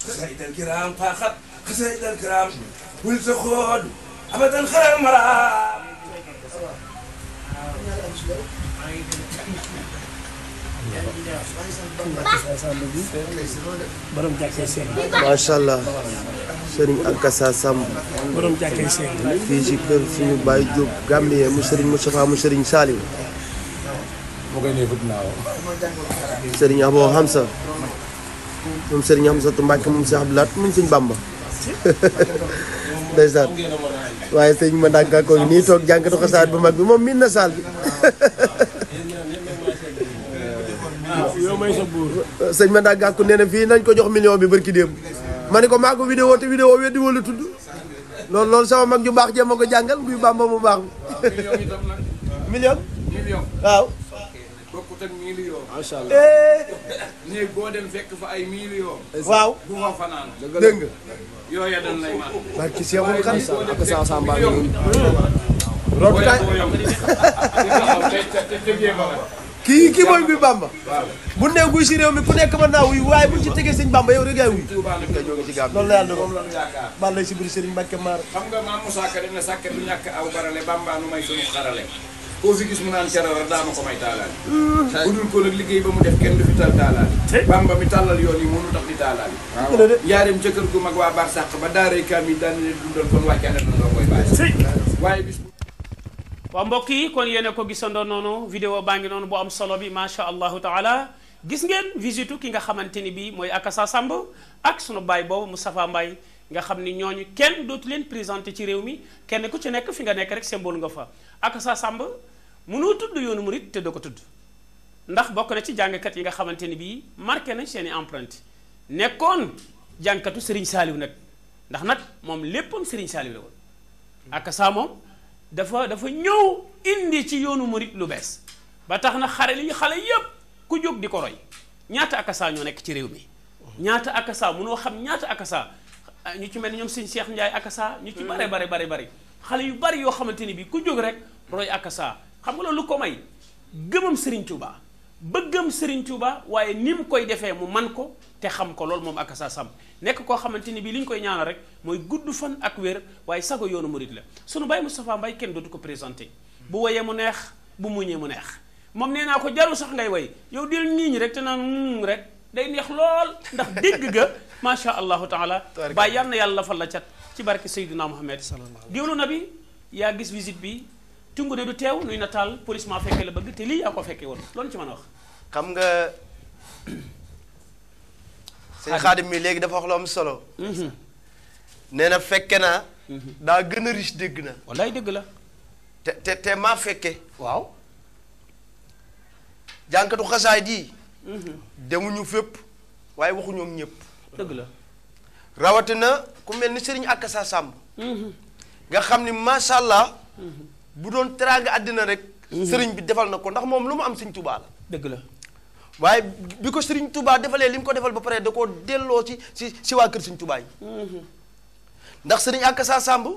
خزائن الكرام فقط خزائن الكرام والزخود ابدا خير مرام macha allah sëriñ Akassa Samb fii ci kër suñu Baye Jóob Gambie mu sëriñ Moustapha mu sëriñ Saliou sëriñ Abo Hamza moom sëriñ Hamza tu Mbàkke moom Cheikh Abdou Lahat moom sëriñ Bamba ndeysaan waaye sëñ ma ndànk ko nii toog jànkatu xasaat bu mag bi moom miin na saal bi sëñ ma ndànk ko nee na fii nañ ko jox million bi barki démb ma ne ko maa ko vidéo te vidéo weddi wala tudd loolu sama mag ju baax jee ma ko jàngal nguy Bàmba mu baax bi million waaw bokkut ak million. macha allah néeg boo dem fekk fa ay million. waaw bu fa fanaan. dégg nga. yooya dañ lay maan. barki Seexul Xadiim ak sa samba kii mooy nguy Bàmba bu ne guy si réew mi ku nekk mën naa wuy waaye buñ ci tegee sëñ Bàmba yow rek yaay wuy loolu la yàlla doon bal lay si biir Sëriñ Mbàkke Maar xam nga maam Moussa Ka def na sàkket du ñàkk aw barale Bàmba nu may sunu xarale koo fi gis mu naan carara daama ko may taalaali bu dul ko nag liggéey ba mu def kenn du fi tal taalaali Bàmba mi tàllal yoon yi mënu tax di taalaali njaareem ca kër gu mag waa bar sàq ba daaray kaam yi daan leen dundal kon wàccane na doo koy bàyyi waaye bis waaw mbokk yi kon yéen a ko gisandoo noonu vidéo baa ngi noonu bu am solo bi macha allahu taala gis ngeen visitu ki nga xamante ni bii mooy Akassa Samb ak sunu baay boobu Moustapha Mbaye nga xam ni ñooñu kenn dootu leen présenté ci réew mi kenn ku ci nekk fi nga nekk rek symbole nga fa Akassa Samb mënoo tudd yoonu murit te doo ko tudd ndax bokk na ci jàngkat yi nga xamante ni bii marqué nañ seen i empreinte nekkoon jàngkatu Serigne Saliou nag ndax nag moom léppam Serigne Saliou la woon Akassa moom dafa ñëw indi ci yoonu murit lu bees ba tax na xale yépp ku jóg di ko roy ñaata Akassa ñoo nekk ci réew mi ñaata Akassa mënoo xam ñaata Akassa ñu ci mel ni ñoom sëñ Cheikh Ndiaye Akassa ñu ci bari xale yu bari yoo xamante ni bi ku jóg rek roy Akassa xam nga loolu lu ko may gëmam Serigne Touba bëggam Serigne Touba waaye ni mu koy defee mu man ko te xam ko loolu moom Akassa Samb nekk koo xamante ni bii li ñu koy ñaanal rek mooy gudd fan ak wér waaye sago yoonu murit la sunu baay Moustapha Mbaye kenn dootu ko présenté bu woyee mu neex bu muñee mu neex moom nee naa ko jarul sax ngay woy yow del nii ñi rek te naan rek day neex lool ndax dégg ga macha allahu taala baay yal na yàlla fal la cat ci barke Seydina Muhammad diwlu na bi yaa gis visite bi tungu de du teew nuy nataal police maa fekkee la bëgg te lii yaa ko fekkee woon loolu ci mën a wax xam nga sëñ Xaadim mi léegi dafa wax lu am solo nee na fekke naa daa gën a riche dégg na wallaay dëgg la te maa fekke waaw jànkatu xasaay di demuñu fépp waaye waxu ñoom ñëpp dëgg la rawatina ku mel ni Serigne Akassa Samb nga xam ni macha allah bu doon teraanga àddina rek sëriñ bi defal na ko ndax moom lu mu am Sëriñ Tuubaa la dëgg la waaye bi ko Sëriñ Tuubaa defalee li mu ko defal ba pare da koo delloo si waa kër Sëriñ Tuubaa yi ndax Serigne Akassa Samb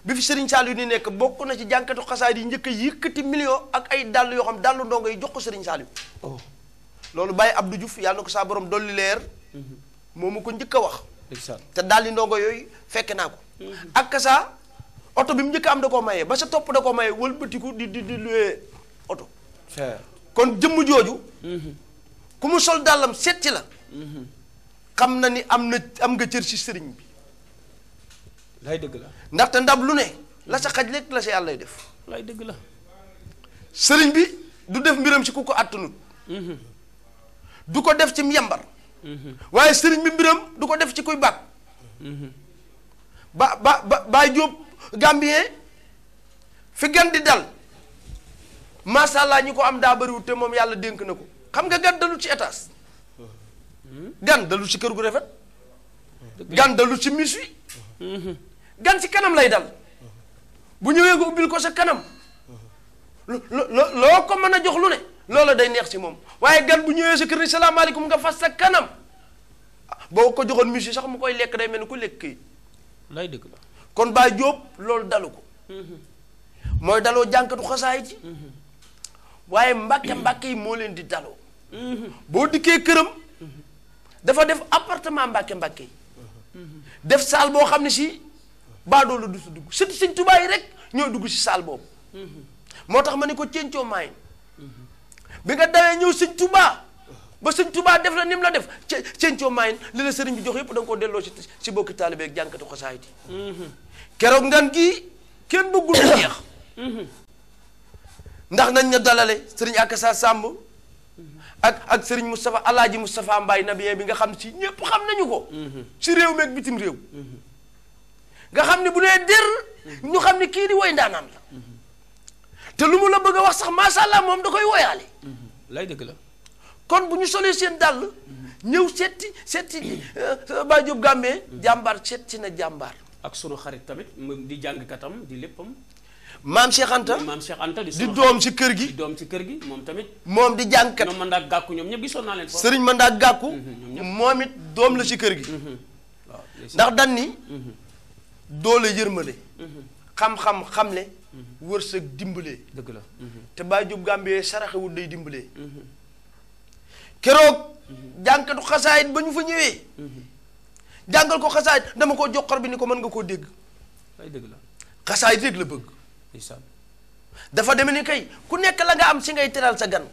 bi fi Serigne Saliou ni nekk bokk na ci jànkatu xasaay yi njëkk a yëkkati million ak ay dàll yoo xam dàllu ndongo yi jox ko Serigne Saliou loolu Baye Abdou Diouf yàlla na ko saa borom dolli leer moomu ko njëkk a wax te dàlli ndongo yooyu fekke naa ko Akassa oto bi mu njëkk am da koo mayee ba sa topp da koo mayee wëlbatiku di luwee oto kon jëmm jooju ku mu sol dàllam seet ci la xam na ni am nga cër ci sëriñ bi lay dëgg la ndaxte ndab lu ne la sa xaj lekk la sa yàlla lay def lay dëgg la sëriñ bi du def mbiram ci ku ko àttanut du ko def ci yambar waaye sëriñ bi mbiram du ko def ci kuy bàkk Baay Jóob Gambien fi gan di dal macha allah ñi ko am daa bëriwut te moom yàlla dénk na ko xam nga gan dalu ci étage gan dalu ci kër gu rafet gan dalu ci mis wi gan ci kanam lay dal bu ñëwee nga ubbil ko sa kanam loo ko mën a jox lu ne loola day neex ci moom waaye gan bu ñëwee sa kër ni salaamaaleykum nga fas sa kanam boo ko joxoon mis wi sax mu koy lekk day mel ni ku lekk kayit lay dëgg la kon Baay Jóob loolu dalu ko mooy daloo jànkatu xasaayit yi waaye mbàkke yi moo leen di daloo boo dikkee këram dafa def appartement mbàkke yi def saal boo xam ne si baadoo la du si dugg sëti Sëñ Tuubaa yi rek ñoo dugg si saal boobu moo tax ma ne ko cencoo maayin bi nga dawee ñëw Sëñ Tuubaa ba Sëñ Tuubaa def la ni mu la def cencoo maayin li la sëriñ bi jox yëpp da nga koo delloo si bokki taalibe ak jànkatu xasaayit yi keroog ngan gi kenn bëggul mu jeex ndax nañ na dalale sëriñ Akassa Samb ak sëriñ Moustapha Alaaji Moustapha Mbaye nabiyee bi nga xam si ñépp xam nañu ko si réew meeg bitim réew nga xam ne bu nee dér ñu xam ne kii di woy ndaanaan la te lu mu la bëgg a wax sax macha allah moom da koy woyaale lay dëgg la kon bu ñu solee seen dàll ñëw setti Baye Diop Gambie jàmbaar setti na jàmbaar ak sunu xarit tamit di jàngkatam di léppam maam Cheikh Anta maam Cheikh Anta di doom ci kër gi di doom ci kër gi moom tamit moom di jàngkat ñoom man daa gàkku ñoom ñëpp gisoon naa leen foofu sëriñ man daa gàkku moom it doom la ci kër gi waaw ndax dan ni doole yërmale xam-xam xamle wërsëg dimbalee dëgg la te Baye Diop Gambie saraxewul day dimbalee keroog jàngkatu xasaayit ba ñu fa ñëwee jàngal ko xasaayit dama ko joxor bi ni ko mën nga koo dégg ay dëgg la xasaayit rek la bëgg ndeysaan dafa deme ni kay ku nekk la nga am si ngay teral sa gan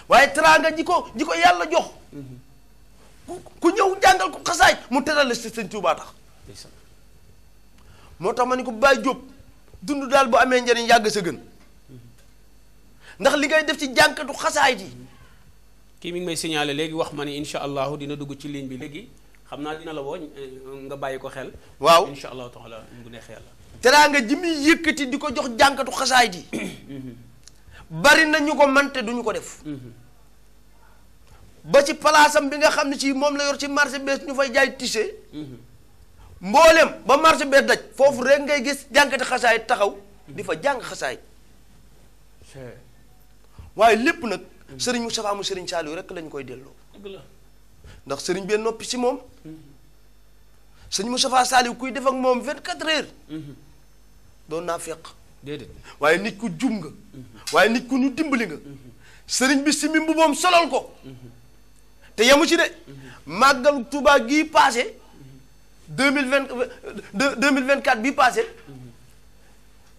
waaye teraanga ji ko yàlla jox ku ñëw jàngal ko xasaayit mu teral la si sëñ Tuubaa tax ndeysaan moo tax ma ni ko Baye Diop dund daal bu amee njariñ yàgg sa gën ndax li ngay def ci jànkatu xasaayit yi kii mi ngi may signalé léegi wax ma ni incha allahu dina dugg ci ligne bi léegi xam naa dina la woo nga bàyyi ko xel waaw incha allahu taala bu neexee yàlla teraanga ji muy yëkkati di ko jox jànkatu xasaayit yi bari na ñu ko mante duñu ko def ba ci palaasam bi nga xam ne ci moom la yor ci marché bees ñu fay jaay tissé mboolem ba marché bees daj foofu rek ngay gis jànkati xasaayit taxaw di fa jàng xasaayit waaye lépp nag sëriñ Moustapha mu sëriñ Saliou rek lañu koy delloo dëgg la ndax sëriñ bee noppi si moom sëriñ Moustapha Saliou kuy def ak moom 24 heures doon naa fekk déedéet waaye nit ku jum nga waaye nit ku ñu dimbali nga sëriñ bi simi bu moom solal ko te yemu ci de màggal Touba gii passé 2024 bii passé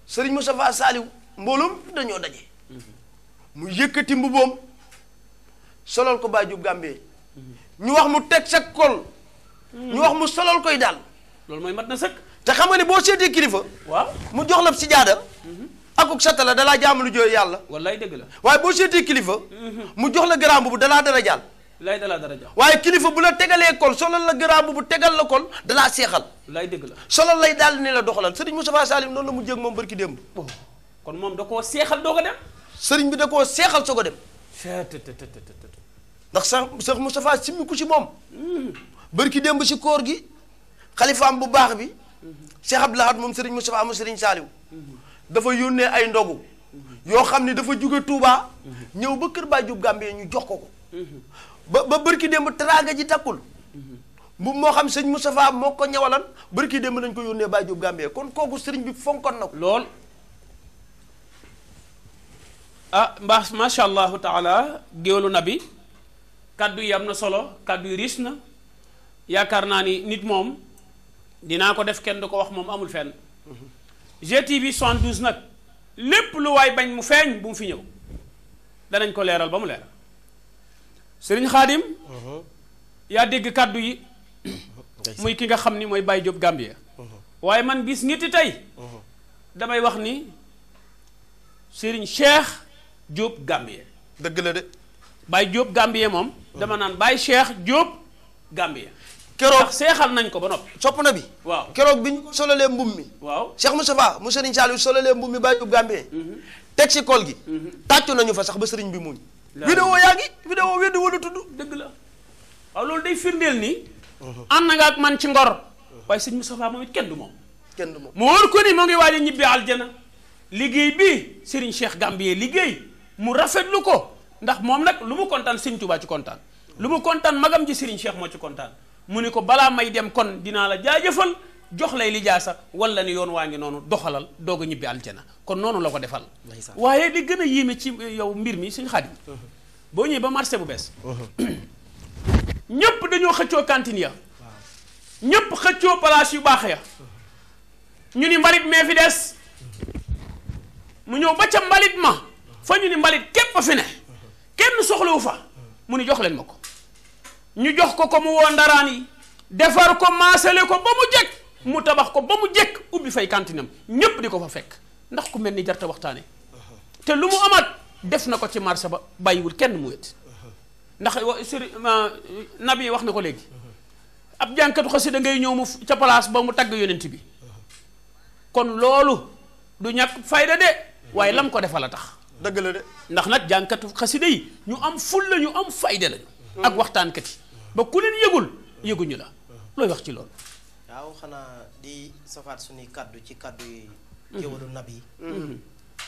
sëriñ Moustapha Saliou mbooloom dañoo daje mu yëkkati mbuboom solal ko Baye Diop Gambie ñu wax mu teg sa kol ñu wax mu solal koy daal loolu mooy mat na sëkk te xam nga ne boo seetee kilifa waaw mu jox la si jaada akuk satala dalaa jaamu lu jooy yàlla wallaay dëgg la waaye boo seetee kilifa mu jox la garaam bu dalaa dara jàll lay dalaa dara jàll waaye kilifa bu la tegalee kol solal la garaam bu tegal la kol dalaa seexal lay dëgg la solal lay daal ne la doxalal sëriñ Moustapha Salim noonu la mu jég moom barki démb kon moom da koo seexal doo ko dem sëriñ bi da koo seexal soo ko dem ndax sax Moustapha simmi ku ci moom barki démb si koor gi xalifaam bu baax bi Cheikh Abdou Lahad moom sëriñ Moustapha mu sëriñ Saliou dafa yónnee ay ndogu yoo xam ne dafa jóge Touba ñëw ba kër Baye Diop Gambie ñu jox ko ba barki démb teraanga ji takkul bu moo xam sëñ Moustapha moo ko ñawalan barki démb lañ ko yónnee Baye Diop Gambie kon kooku sëriñ bi fonkoon na ko lool ah mbaa macha allahu taala géwélu nabi kaddu yi am na solo kaddu yi riis na yaakaar naa ni nit moom dinaa ko def kenn du ko wax moom amul fenn GTV 72 nag lépp lu waay bañ mu feeñ bu mu fi ñëw danañ ko leeral ba mu leeral sëriñ Xaadim yaa dégg kaddu yi muy ki nga xam ni mooy Baye Diop Gambie waaye man bis niti tey damay wax ni sëriñ Cheikh Diop Gambie dëgg la de Baye Diop Gambie moom dama naan Baye Cheikh Diop Gambie keroog ndax seexal nañ ko ba noppi sopp na bi waaw keroog bi ñu ko solalee mbum mi waaw Cheikh Moustapha mu sëriñ Saliou solalee mbum mi Baye Diop Gambie teg si kol gi tàccu nañu fa sax ba sëriñ bi muñ vidéo yaa ngi vidéo weddi wala tudd dëgg la waaw loolu day firndeel ni ànd nga ak man ci ngor waaye sëñ Moustapha moom it kenn du moom kenn du moom mu wóor ko ni moo ngi waaj a ñibbi aljana liggéey bi sëriñ Cheikh Gambie liggéey mu rafetlu ko ndax moom nag lu mu kontaan sëñ Touba ci kontaan lu mu kontaan magam ji sëriñ Cheikh moo ci kontaan mu ni ko balaa may dem kon dinaa la jaajëfal jox lay lijaasa wala ni yoon waa ngi noonu doxalal doog a ñibbi aljana kon noonu la ko defal waaye li gën a yéeme ci yow mbir mi sëñ Xaadim boo ñëwee ba marché bu bees ñépp dañoo xëccoo cantine ya ñépp xëccoo place yu baax ya ñu ni mbalit mee fi des mu ñëw ba ca mbalit ma fa ñu ni mbalit képp a fi ne kenn soxlawu fa mu ni jox leen ma ko ñu jox ko mu woo ndaraan yi defar ko maasale ko ba mu jekk mu tabax ko ba mu jekk ubbi fay kantinam ñépp di ko fa fekk ndax ku mel ni jarta waxtaane te lu mu amaat def na ko ci marché ba bàyyiwul kenn mu wét ndax nabi wax na ko léegi ab jànkatu xasida ngay ñëw mu ca place ba mu tagg yonent bi kon loolu du ñàkk fayda de waaye lam ko defal a tax dëgg la de ndax nag jànkatu xasida yi ñu am ful la ñu am fayda lañu ak waxtaankat yi ba ku leen yëguñu la looy wax ci loolu waaw xanaa di safaat suñuy kaddu ci kaddu yi géwalu nab yi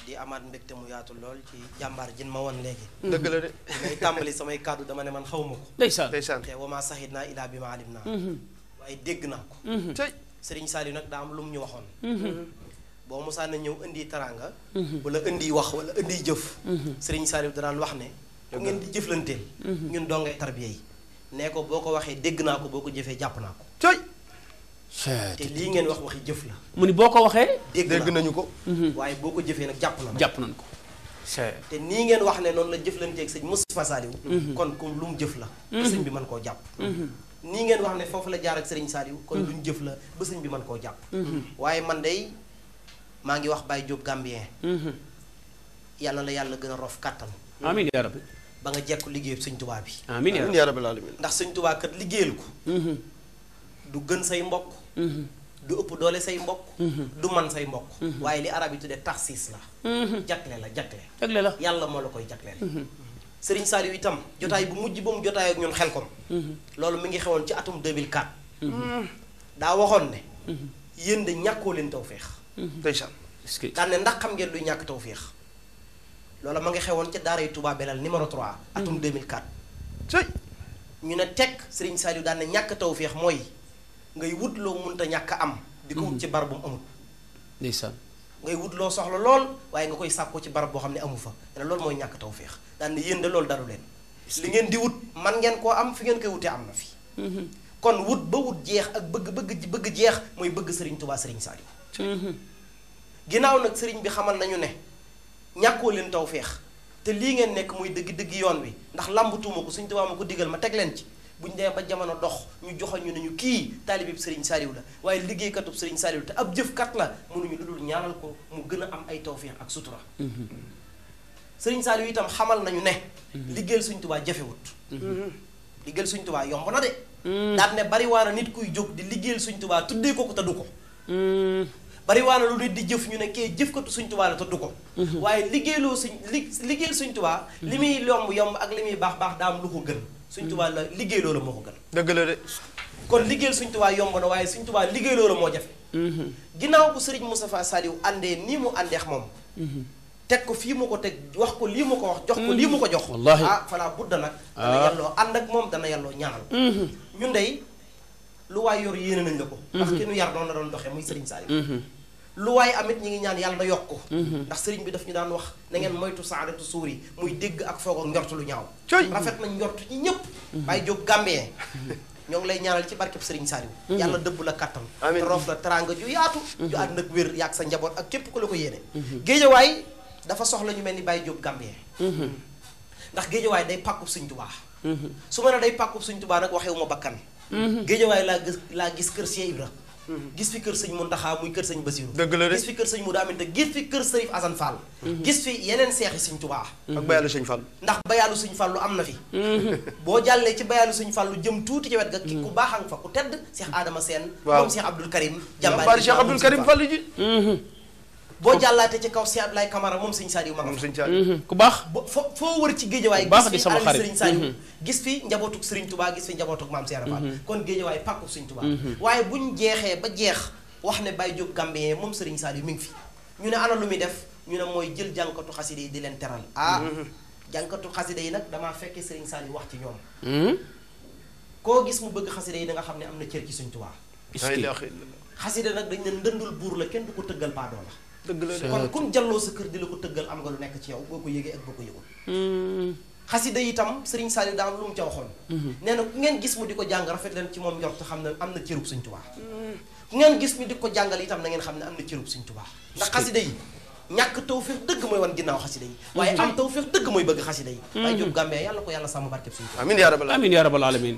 di amaat mbégte mu yaatu lool ci jàmbaar jin ma woon léegi dëgg la de may tàmbali samay kaddu dama ne man xaw ma ko ndeysaan te wamaa saxit naa ilaa bi ma alim naa waaye dégg naa ko tey Sëriñ Saliou nag daa am lu mu ñu waxoon boo mosaan na ñëw indi taranga wala indi wax wala indi jëf Sëriñ Saliou danaan wax ne ku ngeen di jëflanteel ñun dongay tarbiya yi nee ko boo ko waxee dégg naa ko boo ko jëfee jàpp naa ko tey te lii ngeen wax waxi jëf la mu ni boo ko waxee dégg nañu ko waaye boo ko jëfee nag jàpp nañ ko te nii ngeen wax ne noonu la jëflanteeg sëñ Moustapha Saliou kon comme lu mu jëf la ba sëñ bi mën koo jàpp nii ngeen wax ne foofu la jaar ak Sëriñ Saliou kon lu ñu jëf la ba sëñ bi mën koo jàpp waaye man day maa ngi wax Baye Diop Gambien yàlla la yàlla gën a rof kàttan amiin yaa rabbi ba nga jekku liggéey sëñ Tuubaa bi amiin yaa rabbil aalamiin ndax sëñ Tuubaa kat liggéeyal ko du gën say mbokk du ëpp doole say mbokk du man say mbokk waaye li arab yi tuddee taxsiis la jagle la yàlla moo la koy jagleel Sëriñ Saliou itam jotaay bu mujj ba mu jotaay ak ñun Xelkom loolu mi ngi xewoon ci atum 2004 daa waxoon ne yéen de ñàkkoo leen tawféex ndeysaan daan ne ndax xam ngeen luy ñàkk tawféex loolu ma ngi xewoon ca daaray Touba Belal numéro 3 atum 2004 tey ñu ne tekk Sëriñ Saliou daan ne ñàkk tawféex mooy ngay wut loo munta ñàkk am di ko wut ci barab bu mu amul ndeysaan ngay wut loo soxla lool waaye nga koy sàkkoo ci barab boo xam ne amu fa ne loolu mooy ñàkk tawféex daan ne yéen de loolu daru leen li ngeen di wut man ngeen koo am fi ngeen koy wutee am na fi kon wut ba wut jeex ak bëgg jeex mooy bëgg Sëriñ Tuubaa Sëriñ Saliou ginnaaw nag sëriñ bi xamal nañu ne ñàkkoo leen tawféex te lii ngeen nekk muy dëgg yoon wi ndax làmbatuuma ko Sëriñ Tuubaa ma ko digal ma teg leen ci bu ñu demee ba jamono dox ñu joxoon ñu ne ñu kii taalibe bi Sëriñ Saliou la waaye liggéeykatub Sëriñ Saliou te ab jëfkat la mënuñu lu dul ñaanal ko mu gën a am ay tawféex ak sutura Sëriñ Saliou itam xamal nañu ne liggéeyal Sëriñ Tuubaa jafewut liggéeyal Sëriñ Tuubaa yomb na de daal ne bari waa na nit kuy jóg di liggéeyal Sëriñ Tuubaa tuddee ko te du ko bari waa na lu nit di jëf ñu ne kee jëfkatu Sëriñ Tuubaa la te du ko waaye liggéeyal Sëriñ Tuubaa li muy yomb ak li muy baax daa am lu ko gën Sëriñ Tuubaa la liggéey loola moo ko gën dëgg la de kon liggéeyal Sëriñ Tuubaa yomb na waaye Sëriñ Tuubaa liggéey loola moo jafe ginnaaw bu Sëriñ Moustapha Saliou àndee nii mu àndeex moom teg ko fii mu ko teg wax ko lii mu ko wax jox ko lii mu ko jox wallaahi falaa budda nag dana yàlloo ànd ak moom dana yàlloo ñaanal ñun dey lu waay yor yéene nañ la ko ndax ki nu yar noonu la doon doxee muy Sëriñ Saliou lu waaye amit ñi ngi ñaan yàlla na yokk ko ndax sëriñ bi daf ñu daan wax na ngeen moytu saadatu suur yi muy dégg ak foog ak njort lu ñaaw rafet nañ njort ñi ñëpp Baye Diop Gambien ñoo ngi lay ñaanal ci barkeb Sëriñ Saliou yàlla dëbb la kattan te roof la teraanga ju yaatu ju ànd ak wér yaag sa njaboot ak képp ku la ko yéene Géejawaay dafa soxla ñu mel ni Baye Diop Gambien ndax Géejawaay day pàkkub Sëriñ Tuubaa su ma ne day pàkkub Sëriñ Tuubaa nag waxewu ma bakkan Géejawaay laa gis kër Cheikh Ibra gis fi kër sëñ Muntaxa muy kër sëñ Basiru dëgg la de gis fi kër sëñ Mudu Aminta gis fi kër Sërif Asan Fall gis fi yeneen seexi Sëñ Tuubaa ak bayaalu sëñ Fall ndax bayaalu sëñ Fallu am na fi boo jàllee ci bayaalu sëñ Fallu jëm tuuti ci wet ga ki ku baaxang fa ku tedd Cheikh Adama Sène moom Cheikh Abdoul Karim jàmbaari Cheikh Abdoul Karim Fall ji boo jàllaate ci kaw Cheikh Abdoulaye Camara moom sëñ Saliou ma nga fa ku baax foo wër ci Géejawaay baax gis di fi sama alali xarit Sëriñ Saliou gis fi njabootuk Sëriñ Tuubaa gis fi njabootuk Maam Cheikh Fall kon Géejawaay pàkku Sëriñ Tuubaa waaye buñ jeexee ba jeex wax ne Baye Diop Gambien moom Sëriñ Saliou mi ngi fi ñu ne ana lu muy def ñu ne mooy jël jànkatu xasida yi di leen teral jànkatu xasida yi nag damaa fekkee Sëriñ Saliou wax ci ñoom koo gis mu bëgg xasida yi da nga xam ne am na cër ci Sëriñ Tuubaa xasida nag dañ ne ndëndul buur la kenn du ko tëggal baadoo la dëgg la kon kun jalloo sa kër di la ko tëggal am nga lu nekk ci yow boo ko yëgee ak boo ko yëgul xasida itam Sëriñ Saliou daa am lu mu ca waxoon nee na ku ngeen gis mu di ko jàng rafet leen ci moom yor te xam ne am na cërub Sëriñ Tuubaa ku ngeen gis mu di ko jàngal itam na ngeen xam ne am na cërub Sëriñ Tuubaa ndax xasida yi ñàkk tawfeex dëgg mooy wan ginnaaw xasida yi waaye am tawfeex dëgg mooy bëgg xasida yi Baye Diop Gambien yàlla ko yàlla sàmm barkeb Sëriñ Tuubaa amiin yaa rabbal alamin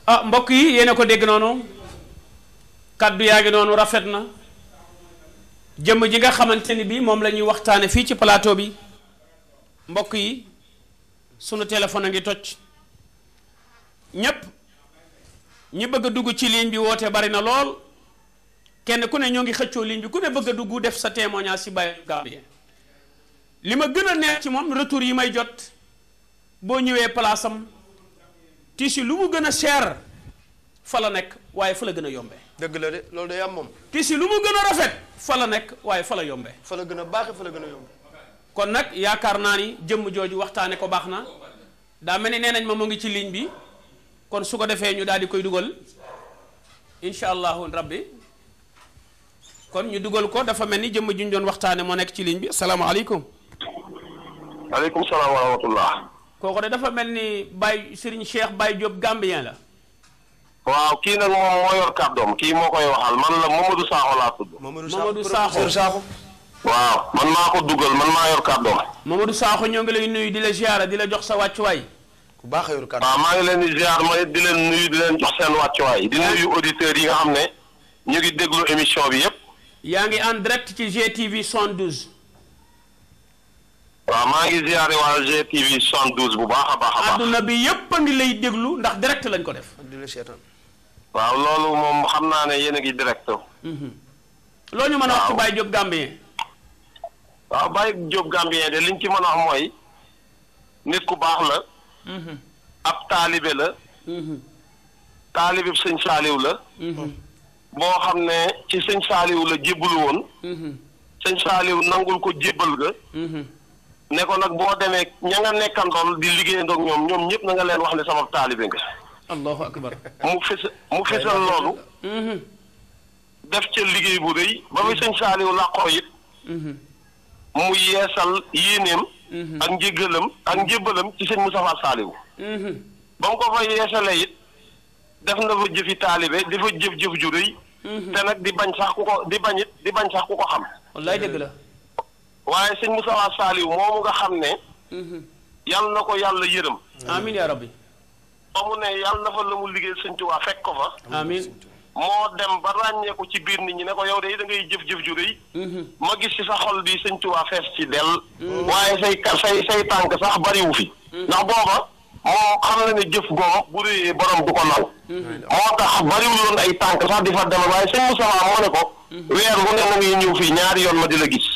ah mbokk yi yéena ko dégg noonu kaddu yaa ngi noonu rafet na jëmm ji nga xamante ni bii moom la ñuy waxtaane fii ci plateau bi mbokk yi sunu téléphone a ngi toj ñépp ñi bëgg a dugg ci ligne bi woote bari na lool kenn ku ne ñoo ngi xëccoo ligne bi ku ne bëgg a dugg def sa témoignage ci Baye Gambien li ma gën a neex ci moom retour yi may jot boo ñëwee place am tissu lu mu gën a cher fa la nekk waaye fa la gën a yombee. dëgg la de loolu day am moom. tissu lu mu gën a rafet fa la nekk waaye fa la yombee. fa la gën a baaxee fa la gën a yomb. kon nag yaakaar naa ni jëmm jooju waxtaane ko baax na daa mel ni nee nañ ma mu ngi ci ligne bi kon su ko defee ñu daal di koy dugal incha allahu rabbi kon ñu dugal ko dafa mel ni jëmm ji ñu doon waxtaane moo nekk ci ligne bi asalaamaaleykum. maaleykum salaam wa rahmatullah. kooku de dafa mel ni Baye Serigne Cheikh Baye Diop Gambien la. waaw kii nag moom moo yor kàddoom kii moo koy waxal man la Mamadou Sakho laa tudd. Mamadou Sakho. waaw man maa ko dugal man maa yor kàddoom. Mamadou Sakho ñoo ngi lay nuyu di la ziara di la jox sa wàccuwaay. ku baax a yor kàddoom. waaw maa ngi leen di ziar ma di leen nuyu di leen jox seen wàccuwaay di nuyu auditeurs yi nga xam ne ñu ngi déglu émission bi yépp. yaa ngi en direct ci GTV 112. waaw maa ngi ziare waa GTV 112 bu baax a baax a baax. adduna bi yépp a ngi lay déglu ndax direct lañ ko def. di la seetaan. waaw loolu moom xam naa ne yéen a ngi direct. loo ñu mën a wax ci Baye Diop Gambien. waaw Baye Diop Gambien de liñ ci mën a wax mooy nit ku baax la. ab taalibe la. taalibe sëñ Saaliw la. boo xam ne ci sëñ Saaliw la jébbalu woon. sëñ Saaliw nangul ko jébbal ga. ne ko nag boo demee ña nga nekkandool di liggéeyandoog ñoom ñëpp na nga leen wax ne sama taalibe nga. allahu akbar. mu fesal loolu. def ca liggéey bu rëy ba muy sëñ Saaliw làqoo it. mu yeesal yéeneem. ak njéggalam ak njébbalam ci sëñ Moustapha Saaliw. ba mu ko fa yeesalee it def na fa jëfi taalibe di fa jëf-jëf ju rëy. te nag di bañ sax ku ko xam. wallaay dëgg la. waaye sëñ Moustapha Saaliw moomu nga xam ne. yàlla na ko yàlla yërëm. amiin yaa rabbi. ba mu ne yàlla na fa la mu liggéey sëñ Tuubaa fekk ko fa. amiin. moo dem ba ràññeeku ci biir nit ñi ne ko yow de da ngay jëf-jëf ju rëy. ma gis ci sa xol bi sëñ Tuubaa fees ci dell. waaye say tànk sax bariwu fi. ndax booba moom xam na ne jëf goom bu rëyee borom du ko naw. moo tax bariwul woon ay tànk sax di fa dem waaye sëñ Moustapha moo ne ko. weer bu ne na ngay ñëw fii ñaari yoon ma di la gis.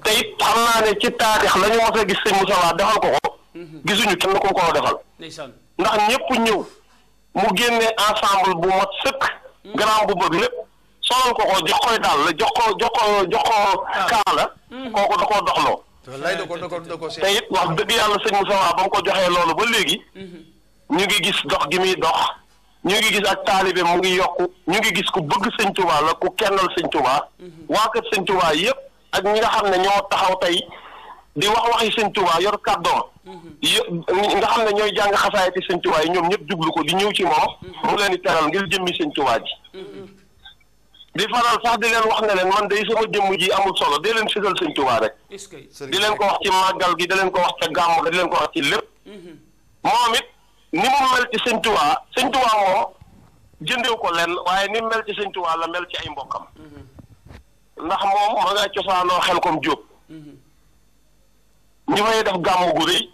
te it xam naa ne ci taarix la ñu mos a gis sëñ Moustapha defal ko ko. gisuñu kenn ku ko defal. ndax ñëpp ñëw mu génne ensemble bu mat sëkk. grand bu bëgg lépp solal ko jox koy daal la jox ko kaala. kooku da koo doxloo. te it wax dëgg yàlla sëñ Moustapha ba mu ko joxee loolu ba léegi. ñu ngi gis dox gi muy dox. ñu ngi gis ak taalibe mu ngi yokku ñu ngi gis ku bëgg sëñ Touba la ku kennal sëñ Touba. waa kër sëñ Touba yëpp ak ñi nga xam ne ñoo taxaw tey di waxi sëñ Touba yor kàddoom. nga xam ne ñooy jàng xasaayati sëñ Touba yi ñoom ñëpp jublu ko di ñëw ci moom. mu leen di teral ngir jëmmi sëñ Touba ji. di faral sax di leen wax ne leen man day sama jëmm ji amul solo di leen sigal sëñ Touba rek. di leen ko wax ci màggal gi di leen ko wax ca gàmmu ga di leen ko wax ci lépp. moom it ni mu mel ci sëñ Touba moom jëndew ko lenn waaye ni mu mel ci sëñ Touba la mel ci ay mbokkam. ndax moom ma nga cosaanoo xel comme Jóob. ñu fay def gàmmu gu rëy.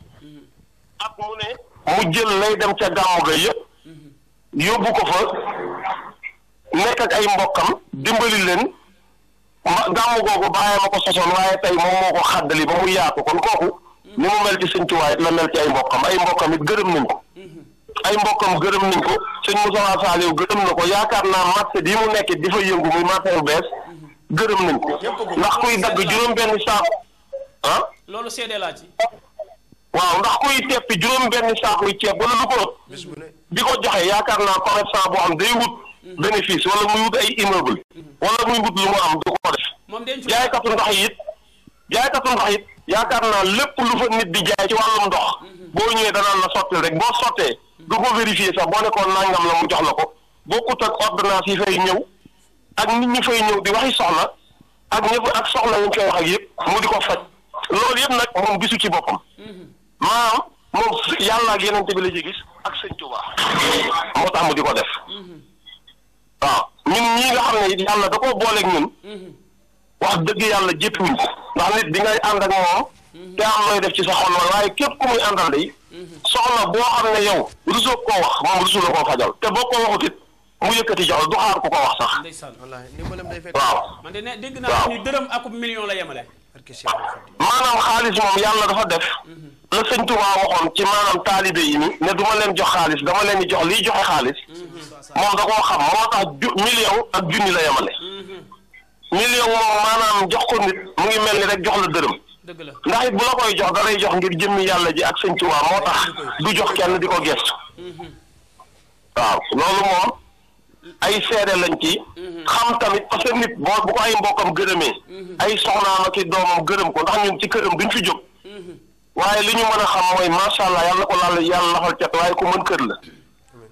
at mu ne mu jël lay dem ca gàmmu ga yëpp. yóbbu ko fa nekk ak ay mbokkam dimbali leen gàmmu googu bàyyee ma ko sosoon waaye tey moom moo ko xàddali ba mu yaatu kon kooku ni mu mel ci sëñ Tuubaa it la mel ci ay mbokkam it gërëm nañ ko. ay mbokkam gërëm nañ ko sëñ Moustapha Saaliw gërëm na ko yaakaar naa marché bii mu nekk di fa yëngu muy marché bu bees gërëm nañ ko ndax kuy dagg juróom-benn saako ah. loolu seede laa ci. waaw ndax kuy teppi juróom-benn saako yi ceeb wala lu ko di ko joxe yaakaar naa commerçant boo xam day wut bénéfice wala muy wut ay immeuble wala muy wut lu mu am du ko def. jaaykatu ndox yi it yaakaar naa lépp lu fa nit di jaay ci wàllum ndox boo ñëwee danaan la sottil rek boo sottee du ko vérifier sax boo nekkoon nangam la mu jox la ko bokkut ak ordonnance yi fay ñëw ak nit ñi fay ñëw di waxi soxla ak ñëpp ak soxla ñu koy wax ak yëpp mu di ko faj loolu yëpp nag moom gisu ci boppam maanaam moom yàlla ak yeneen bi la ci gis ak sëñ Tuubaa moo tax mu di ko def waaw ñun ñii nga xam ne yàlla da koo booleeg ñun wax dëgg yàlla jéppiwuñ ko ndax nit di ngay ànd ak moom te am looy def ci sa xol waaye képp ku muy àndal day soxla boo xam ne yow rusoo koo wax moom rusu la koo fajal te boo ko waxut it mu yëkkati jox du xaar ku ko wax sax. ndeysaan wallaahi ndimbalam day fekk. waaw man de ne dégg naa ni dërëm akub million la yemale. maanaam xaalis moom yàlla dafa def la sëñ Tuubaa waxoon ci maanaam taalibe yi ni ne du ma leen jox xaalis dama leen di jox liy joxe xaalis moom da koo xam moo tax million ak junni la yemale. million moom maanaam jox ko nit mu ngi mel ni rek jox la dërëm. dëgg la ndax it bu la koy jox da lay jox ngir jëmmi yàlla ji ak sëñ Tuubaa moo tax du jox kenn di ko gestu. waaw loolu moom ay seede lañ ci xam tamit parce que nit boo bu ko ay mbokkam gërëmee ay soxnaam ak i doomam gërëm ko ndax ñun ci këram duñ fi jóg waaye li ñu mën a xam mooy macha allah yàlla ko laal yàlla lafal cat waaye ku mën kër la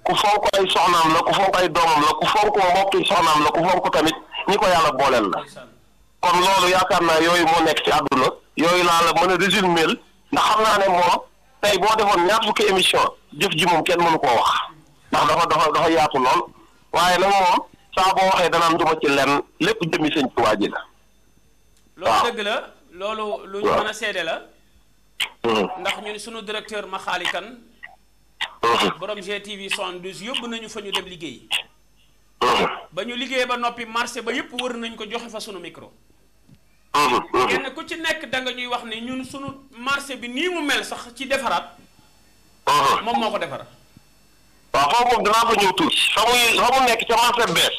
ku fonk ay soxnaam la ku fonk ay doomam la ku fonk mbokki soxnaam la ku fonk tamit ñi ko yàlla booleel la kon loolu yaakaar naa yooyu moo nekk ci àdduna yooyu laa la mën a résumer ndax xam naa ne moom tey boo defoon ñaar fukki émission jëf ji moom kenn mënu koo wax ndax dafa yaatu lool waaye nag moom saa boo waxee danaan duma ci lenn lépp jëmmi sëñ Tuubaa ji la. loolu dëgg la loolu lu ñu mën a seede la. ndax ñun sunu directeur Maxaali Kan borom GTV 72 yóbbu nañu fa ñu dem liggéey. ba ñu liggéey ba noppi marché ba yëpp wër nañ ko joxe fa sunu micro. kenn ku ci nekk da nga ñuy wax ne ñun sunu marché bi nii mu mel sax ci defaraat. moom moo ko defar. waaw foofu moom danaa fa ñëw tuuti fa mu nekk ca marché bees.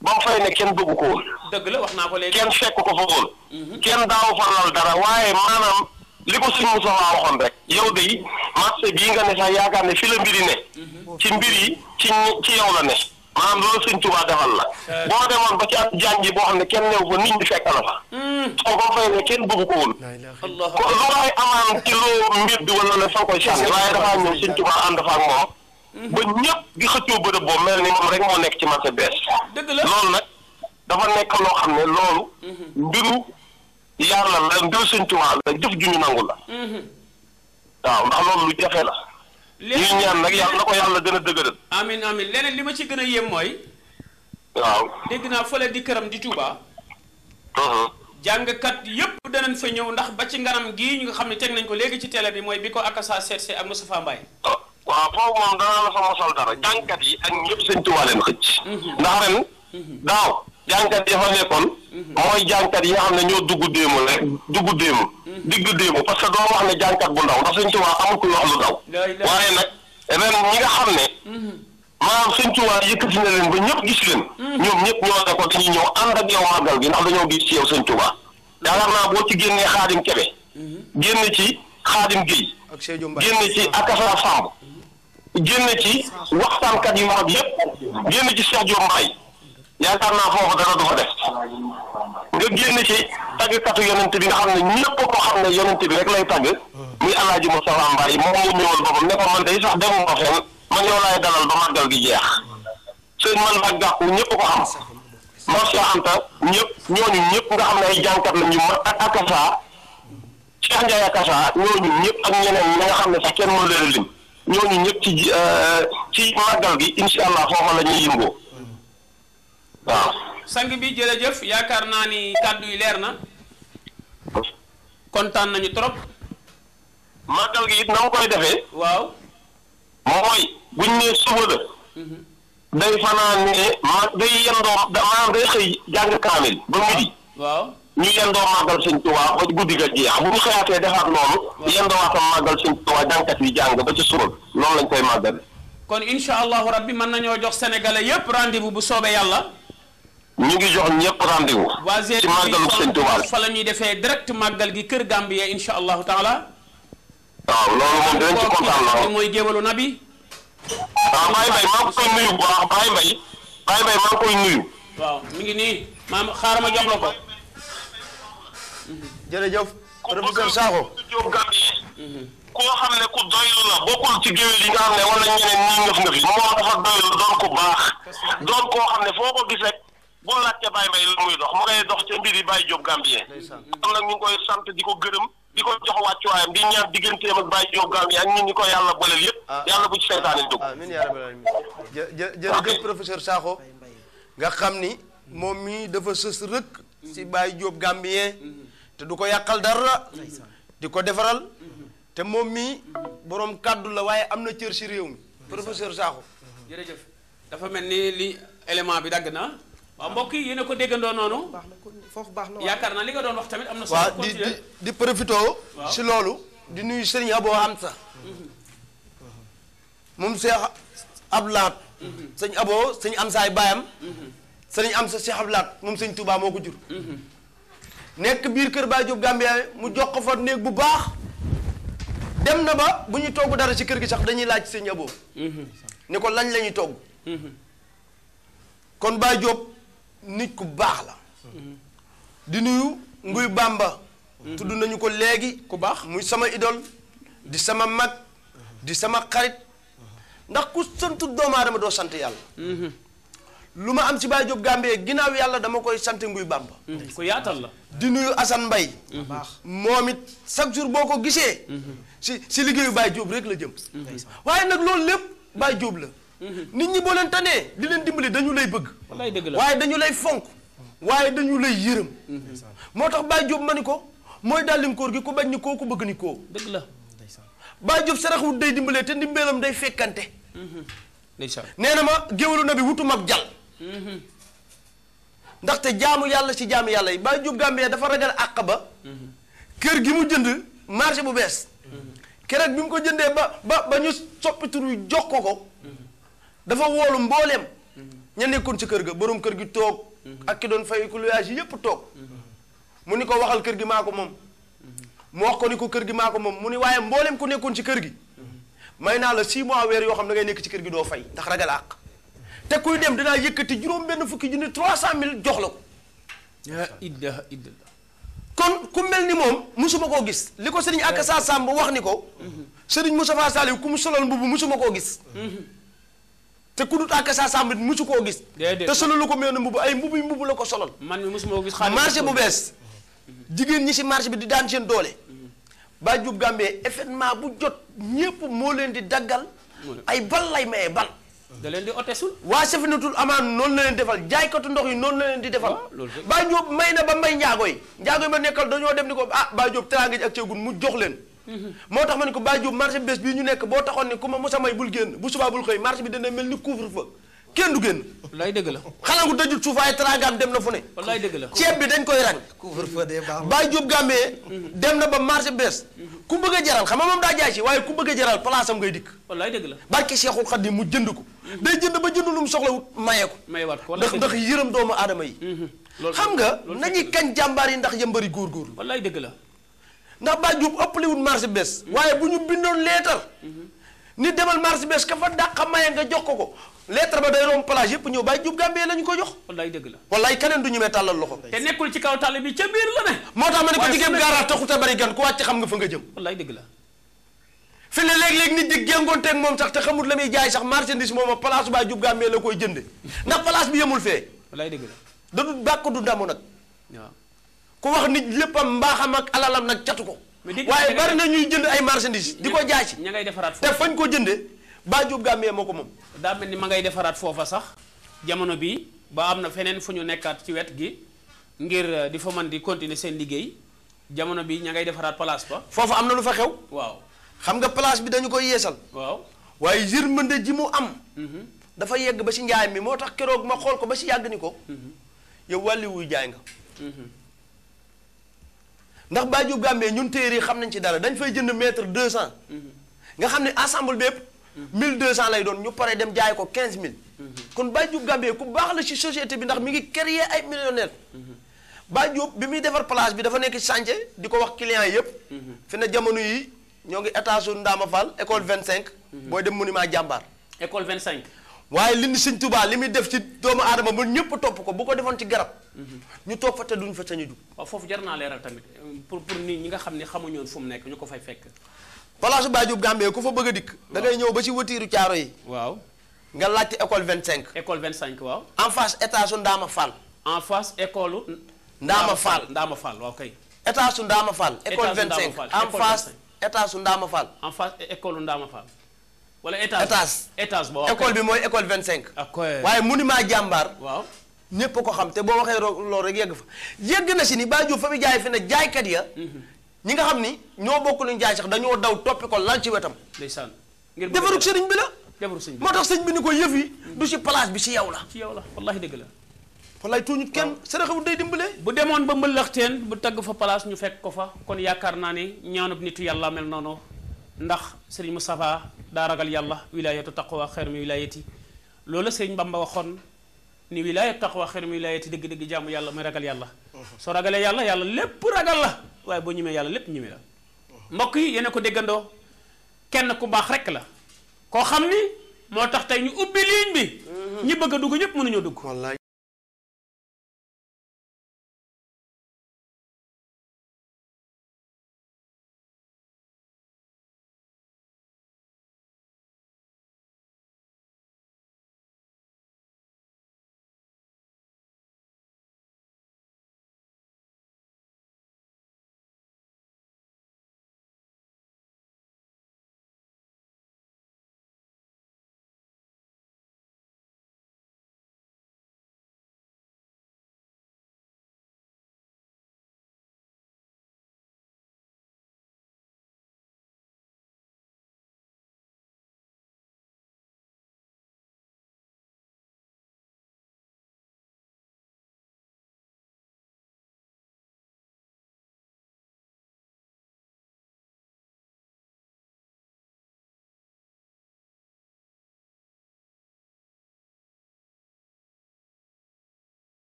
ba mu fay ne kenn bëggu ko woon. dëgg la wax naa ko léegi kenn fekk ko fa woon. kenn daaw fa lal dara waaye maanaam li ko sëñ Moussa waxoon rek yow de marché bii nga ne sax yaakaar ne fi la mbiri ne. ci mbir yi ci yow la ne. maanaam loolu sëñ Tuubaa defal la. boo demoon ba ci ak janji boo xam ne kenn new fa nit ñi fekk la fa. soo ko fay ne kenn bëggu ko woon. ko lu waay amaan ci loo mbir bi wala ne fa koy sànni waaye dafaa ñëw sëñ Tuubaa ànd fa ak moom. ba ñëpp di xëccoo bërëb boobu mel ni moom rek moo nekk ci marché bees. dëgg la loolu nag dafa nekk loo xam ne loolu. mbiru yàlla la mbiru sëñ Tuubaa la jëf ju ñu nangu la. waaw ndax loolu lu jafe la. ñuy ñaan nag yàlla na ko yàlla gën a dëgëral. amiin amiin leneen li ma ci gën a yéem mooy. waaw dégg naa fële di këram di Touba. jàngkat yépp danañ fa ñëw ndax ba ci ngaram gii ñu nga xam ne teg nañ ko léegi ci télé bi mooy bi ko akasa seetse ak Moustapha Mbaye. waaw foofu moom danaa la fa mosal dara jàngkat yi ak ñëpp sëñ Tuubaa leen xëcc. ndax ren daaw jàngkat yi fa nekkoon. mooy jàngkat yi nga xam ne ñoo dugg déemu rek dugg déemu. digg déemu parce que doo wax ne jàngkat bu ndaw ndax sëñ Tuubaa amul ku wax lu ndaw. waaye nag ren ñi nga xam ne. maanaam sëñ Tuubaa yëkkati na leen ba ñëpp gis leen. ñoom ñëpp ñoo ne ko dañuy ñëw ànd ak yow màggal gi ndax dañoo gis ci yow sëñ Tuubaa. yaakaar naa boo ci génnee Xaadim Kebe. génn ci Xaadim Guèye. génn ci Akasa Samb. génn ci waxtaankat yu mag yëpp. génn ci Cheikh Diop Mbaye. yaakaar naa foofu dara du fa def. nga génn ci tàggkatu yonent bi nga xam ne ñëpp ko xam ne yonent bi rek lay tàgg. muy Alaaji Moustapha Mbaye moom moo ñëwal boppam ne ko man day sax demuma fenn man yow laay dalal ba màggal gi jeex. sëñ man ak gàkku ñëpp ko xam. Marché Anta ñëpp ñooñu ñëpp nga xam ne ay jànkat la ñu mat ak Akasa Cheikh Ndiaye Akasa ñooñu ñëpp ak ñeneen ñi nga xam ne sax kenn mënu leen a lim ñooñu ñëpp ci màggal gi incha allah foofa la ñuy yëngoo waaw. sang bi jërëjëf yaakaar naa ni kàddu yi leer na kontaan nañu trop. màggal gi it na mu koy defee. waaw. mooy buñ nee suba la. day fanaan ne day yendoo maanaam day xëy jàng kaamil ba midi. waaw ñu yendoo màggal sëñ Tuubaa ba guddi ga jeex bu ñu xëyaatee defaat loolu. yendoo waatam màggal sëñ Tuubaa jàngkat yi jàng ba ci suba loolu lañ koy màggal. kon incha allahu rabbi mën nañoo jox sénégalais yépp rendez-vous bu soobee yàlla. ñu ngi jox ñëpp rendez-vous. waa ci màggalu sëñ Tuubaa fa la ñuy defee direct màggal gi kër Gambie incha allahu taala. waaw loolu moom dinañ ci kontaan lool mooy géwalu nabi. waaw Baye Mbaye maa ngi koy nuyu bu baax Baye Mbaye maa ngi koy nuyu. waaw mi ngi nii maam xaaral ma jox la ko. jërëjëf professeur Sakho. Diop Gambien. koo xam ne ku doylu la bokkul ci géwél yi nga xam ne wala ñeneen ñii ngëf ngëf yi moom dafa doylu doon ku baax doon koo xam ne foo ko gis rek bu laajte Baye Mbaye lu muy dox mu ngay dox ca mbir yi Baye Diop Gambien. kon nag ñu ngi koy sant di ko gërëm. di ko jox wàccuwaayam di ñaan digganteem ak Baye Diop Gambien ak ñi ñi ko yàlla boleel yëpp. yàlla bu ci seytaane dugg. amiin yaa rabbal aalamiin jërëjëf professeur Sakho nga xam ni moom mii dafa sës rëkk si Baye Diop Gambien te du ko yàqal dara di ko defaral te moom mii borom kàddu la waaye am na cër si réew mi professeur Sakho. jërëjëf dafa mel ni li élément bi dagg na waaw mbokk yi yéen a ko déggandoo noonu. baax na foofu baax na yaakaar naa li nga doon wax tamit am na. waaw di profité si loolu. di nuyu sëriñ Abo Hamza. moom Cheikh Ablaat. sëñ Abo sëñ Amsaay baayam. sëriñ Amsa Cheikh Ablaat moom sëñ Touba moo ko jur. nekk biir kër Baye Diop Gambia mu jox ko fa néeg bu baax. dem na ba bu ñu togg dara ci kër gi sax dañuy laaj sëñ Abo. ni ko lañ la ñuy togg. kon Baye Diop nit ku baax la. di nuyu Nguy Bamba. tudd nañu ko léegi ku baax muy sama idole di sama mag di sama xarit ndax ku sant doomu aadama doo sant yàlla. lu ma am ci Baye Diop Gambie ginnaaw yàlla dama koy sant Nguy Bamba. ku yaatal la. di nuyu Assane Mbaye. moom it chaque jour boo ko gisee. si liggéeyu Baye Diop rek la jëm. waaye nag loolu lépp Baye Diop la. nit ñi boo leen tanee di leen dimbali dañu lay bëgg. wallaay dëgg la waaye dañu lay fonk. waaye dañu lay yërëm. moo tax Baye Diop ma ni ko mooy dàllim koor gi ku bañ ni koo ku bëgg ni koo. dëgg la. Baye Diop saraxwut day dimbalee te ndimbeelam day fekkante. ndeysaan nee na ma géwalu na bi wutum ab jal. ndaxte jaamu yàlla ci jaamu yàlla yi Baye Diop Gambie dafa ragal àq ba. kër gi mu jënd marché bu bees. keroog bi mu ko jëndee ba ñu soppi tur wi jox ko. dafa woolu mbooleem. ña nekkoon ci kër ga borom kër gi toog. ak ki doon fay ku luyaas yi yépp toog. mu ni ko waxal kër gi maa ko moom. mu wax ko ni ko kër gi maa ko moom mu ni waaye mbooleem ku nekkoon ci kër gi. may naa la 6 mois weer yoo xam ne ngay nekk ci kër gi doo fay ndax ragal àq. te kuy dem dinaa yëkkati juróom benn fukki junni 300,000 jox la ko. idda idda kon ku mel ni moom musuma koo gis li ko sëriñ ak saa Samb wax ni ko. sëriñ Moustapha Saliou ku mu solal mbubu musuma koo gis. te ku dut ak saa Samb musu koo gis. te solalu ko mel ne mbubu ay mbubu la ko solal. man mi musuma koo gis xaalis marché bu bees. jigéen ñi si marché bi di daan seen doole. Baye Diop Gambie événement bu jot ñépp moo leen di daggal. ay bal lay maye bal. da leen di otesul. waa Safinatul Amaan noonu la leen defal jaaykatu ndox yi noonu la leen di defal. Baye Diop may na ba may njaago yi ma nekkal dañoo dem ni ko Baye Diop teraanga ji ak ceegun mu jox leen. moo tax ma ne ko Baye Diop marché bés bii ñu nekk boo taxoon ni ku ma musa may bul génn bu subaa bul xëy marché bi dana mel ni couvre-feu kenn du génn. wallaay dëgg la. xanaa gu dajul suuf waaye teraangaam dem na fu ne. wallaay dëgg la. ceeb bi dañ koy rang. couvre-feu de baax Baye Diop Gambie dem na ba marché bees. ku bëgg a jaral xam nga moom daa jaay si waaye ku bëgg a jaral place am ngay dikk. wallaay dëgg la. barke Cheikhul Khadim mu jënd ko. day jënd ba jënd lu mu soxlawut maye ko. mayewaat ko ndax yërëm doomu aadama yi. xam nga nañuy kañ jàmbaar yi ndax yëmbari góorgóorlu. wallaay dëgg la. ndax Baye Diop ëppaliwut marché bees. waaye bu ñu bindoon leetar. ni demal marché bees ka fa dàq maye nga jox ko. lettre ba day romb plage yëpp ñëw Baye Diop Gambie lañu ko jox. wallaay dëgg la. wallaay keneen du ñu mee tàllal loxo. te nekkul ci kaw tàll bi ca biir la ne. moo tax ma ne ko jigéen gaaraat taxut a bari gan ku wàcc xam nga fa nga jëm. wallaay dëgg la. fi ne léeg-léeg nit di géngoonteeg moom sax te xamut la muy jaay sax marchandise moom ak place Baye Diop Gambie la koy jënde ndax place bi yemul fee. wallaay dëgg la. da du bàkk du damu nag. waaw ku wax nit léppam mbaaxam ak alalam nag catu ko. waaye bari na ñuy jënd ay marchandise di ko jaay ci. ña ngay defaraat te fañ ko jëndee Baye Diop Gambie moo ko moom. daa mel ni ma ngay defaraat foofa sax jamono bi ba am na feneen fu ñu nekkaat ci wet gi ngir di fa mën di continuer seen liggéey jamono bi ña ngay defaraat place ba. foofu am na lu fa xew. waaw xam nga place bi dañu koy yeesal. waaw waaye yërmande ji mu am. dafa yegg ba si njaay mi moo tax keroog ma xool ko ba si yàgg ni ko. yow wàlli wuy jaay nga. ndax Baye Diop Gambie ñun téere yi xam nañ ci dara dañ fay jënd mètre 200. nga xam ne ensemble bépp. 1200 lay doon ñu pare dem jaay ko 15000. kon Baye Diop Gambie ku baax la ci société bi ndax mi ngi créer ay millionnaire. Baye Diop bi muy defar place bi dafa nekk ci chantier di ko wax client yi yëpp. fi na jamono yi ñoo ngi étage su Ndama Fall école 25. booy dem monument jàmbaar. école 25. waaye li ni Sëñ Tuubaa li muy def ci doomu aadama ba ñëpp topp ko bu ko defoon ci garab. ñu toog fa te duñ fa sañ a jug. waaw foofu jar naa leeral tamit pour nit ñi nga xam ne xamuñu woon fu mu nekk ñu ko fay fekk. palaasu Baye Diop Gambie ku fa bëgg a dikk. da ngay ñëw ba ci watiiru caaro yi. waaw. nga laajte école 25. école 25 waaw. en face étage su Ndama Fall. en face école. Ndama Fall Ndama Fall waaw kay. étage su Ndama Fall. école 25 en face étage su Ndama Fall. en face école Ndama Fall. wala étage boo école bi mooy école 25. ak waaye monument jàmbaar. waaw. ñépp ko xam te boo waxee loolu rek yegg fa yegg na si ni Baye Diop fa mu jaay fi ne jaaykat ya. ñi nga xam ni ñoo bokk luñ jaay sax dañoo daw toppi ko lal ci wetam ndeysaan ngir defarug sëriñ bi la defaru sëñ bi moo tax sëñ bi ni ko yëf yi du ci place bi ci yow la ci yow la wallahi dëgg la wallaay tuuñut kenn saraxewut day dimbale bu demoon ba mbëllaxteen bu tagg fa place ñu fekk ko fa kon yaakaar naa ne ñaanub nitu yàlla mel noonu ndax sëriñ Moustapha daa ragal yàlla wilaayatu taqwa xeer mi wilaayati loolu sëriñ Bamba waxoon ni wilaayatu taqwa xeer mi wilaayati dëgg-dëgg jaamu yàlla muy ragal yàlla soo ragalee yàlla yàlla lépp ragal la waaye boo ñimee yàlla lépp ñime la mbokk yi yéena ko déggandoo kenn ku baax rek la koo xam ni moo tax tey ñu ubbi ligne bi ñi bëgg a dugg ñëpp mënuñoo dugg wallaay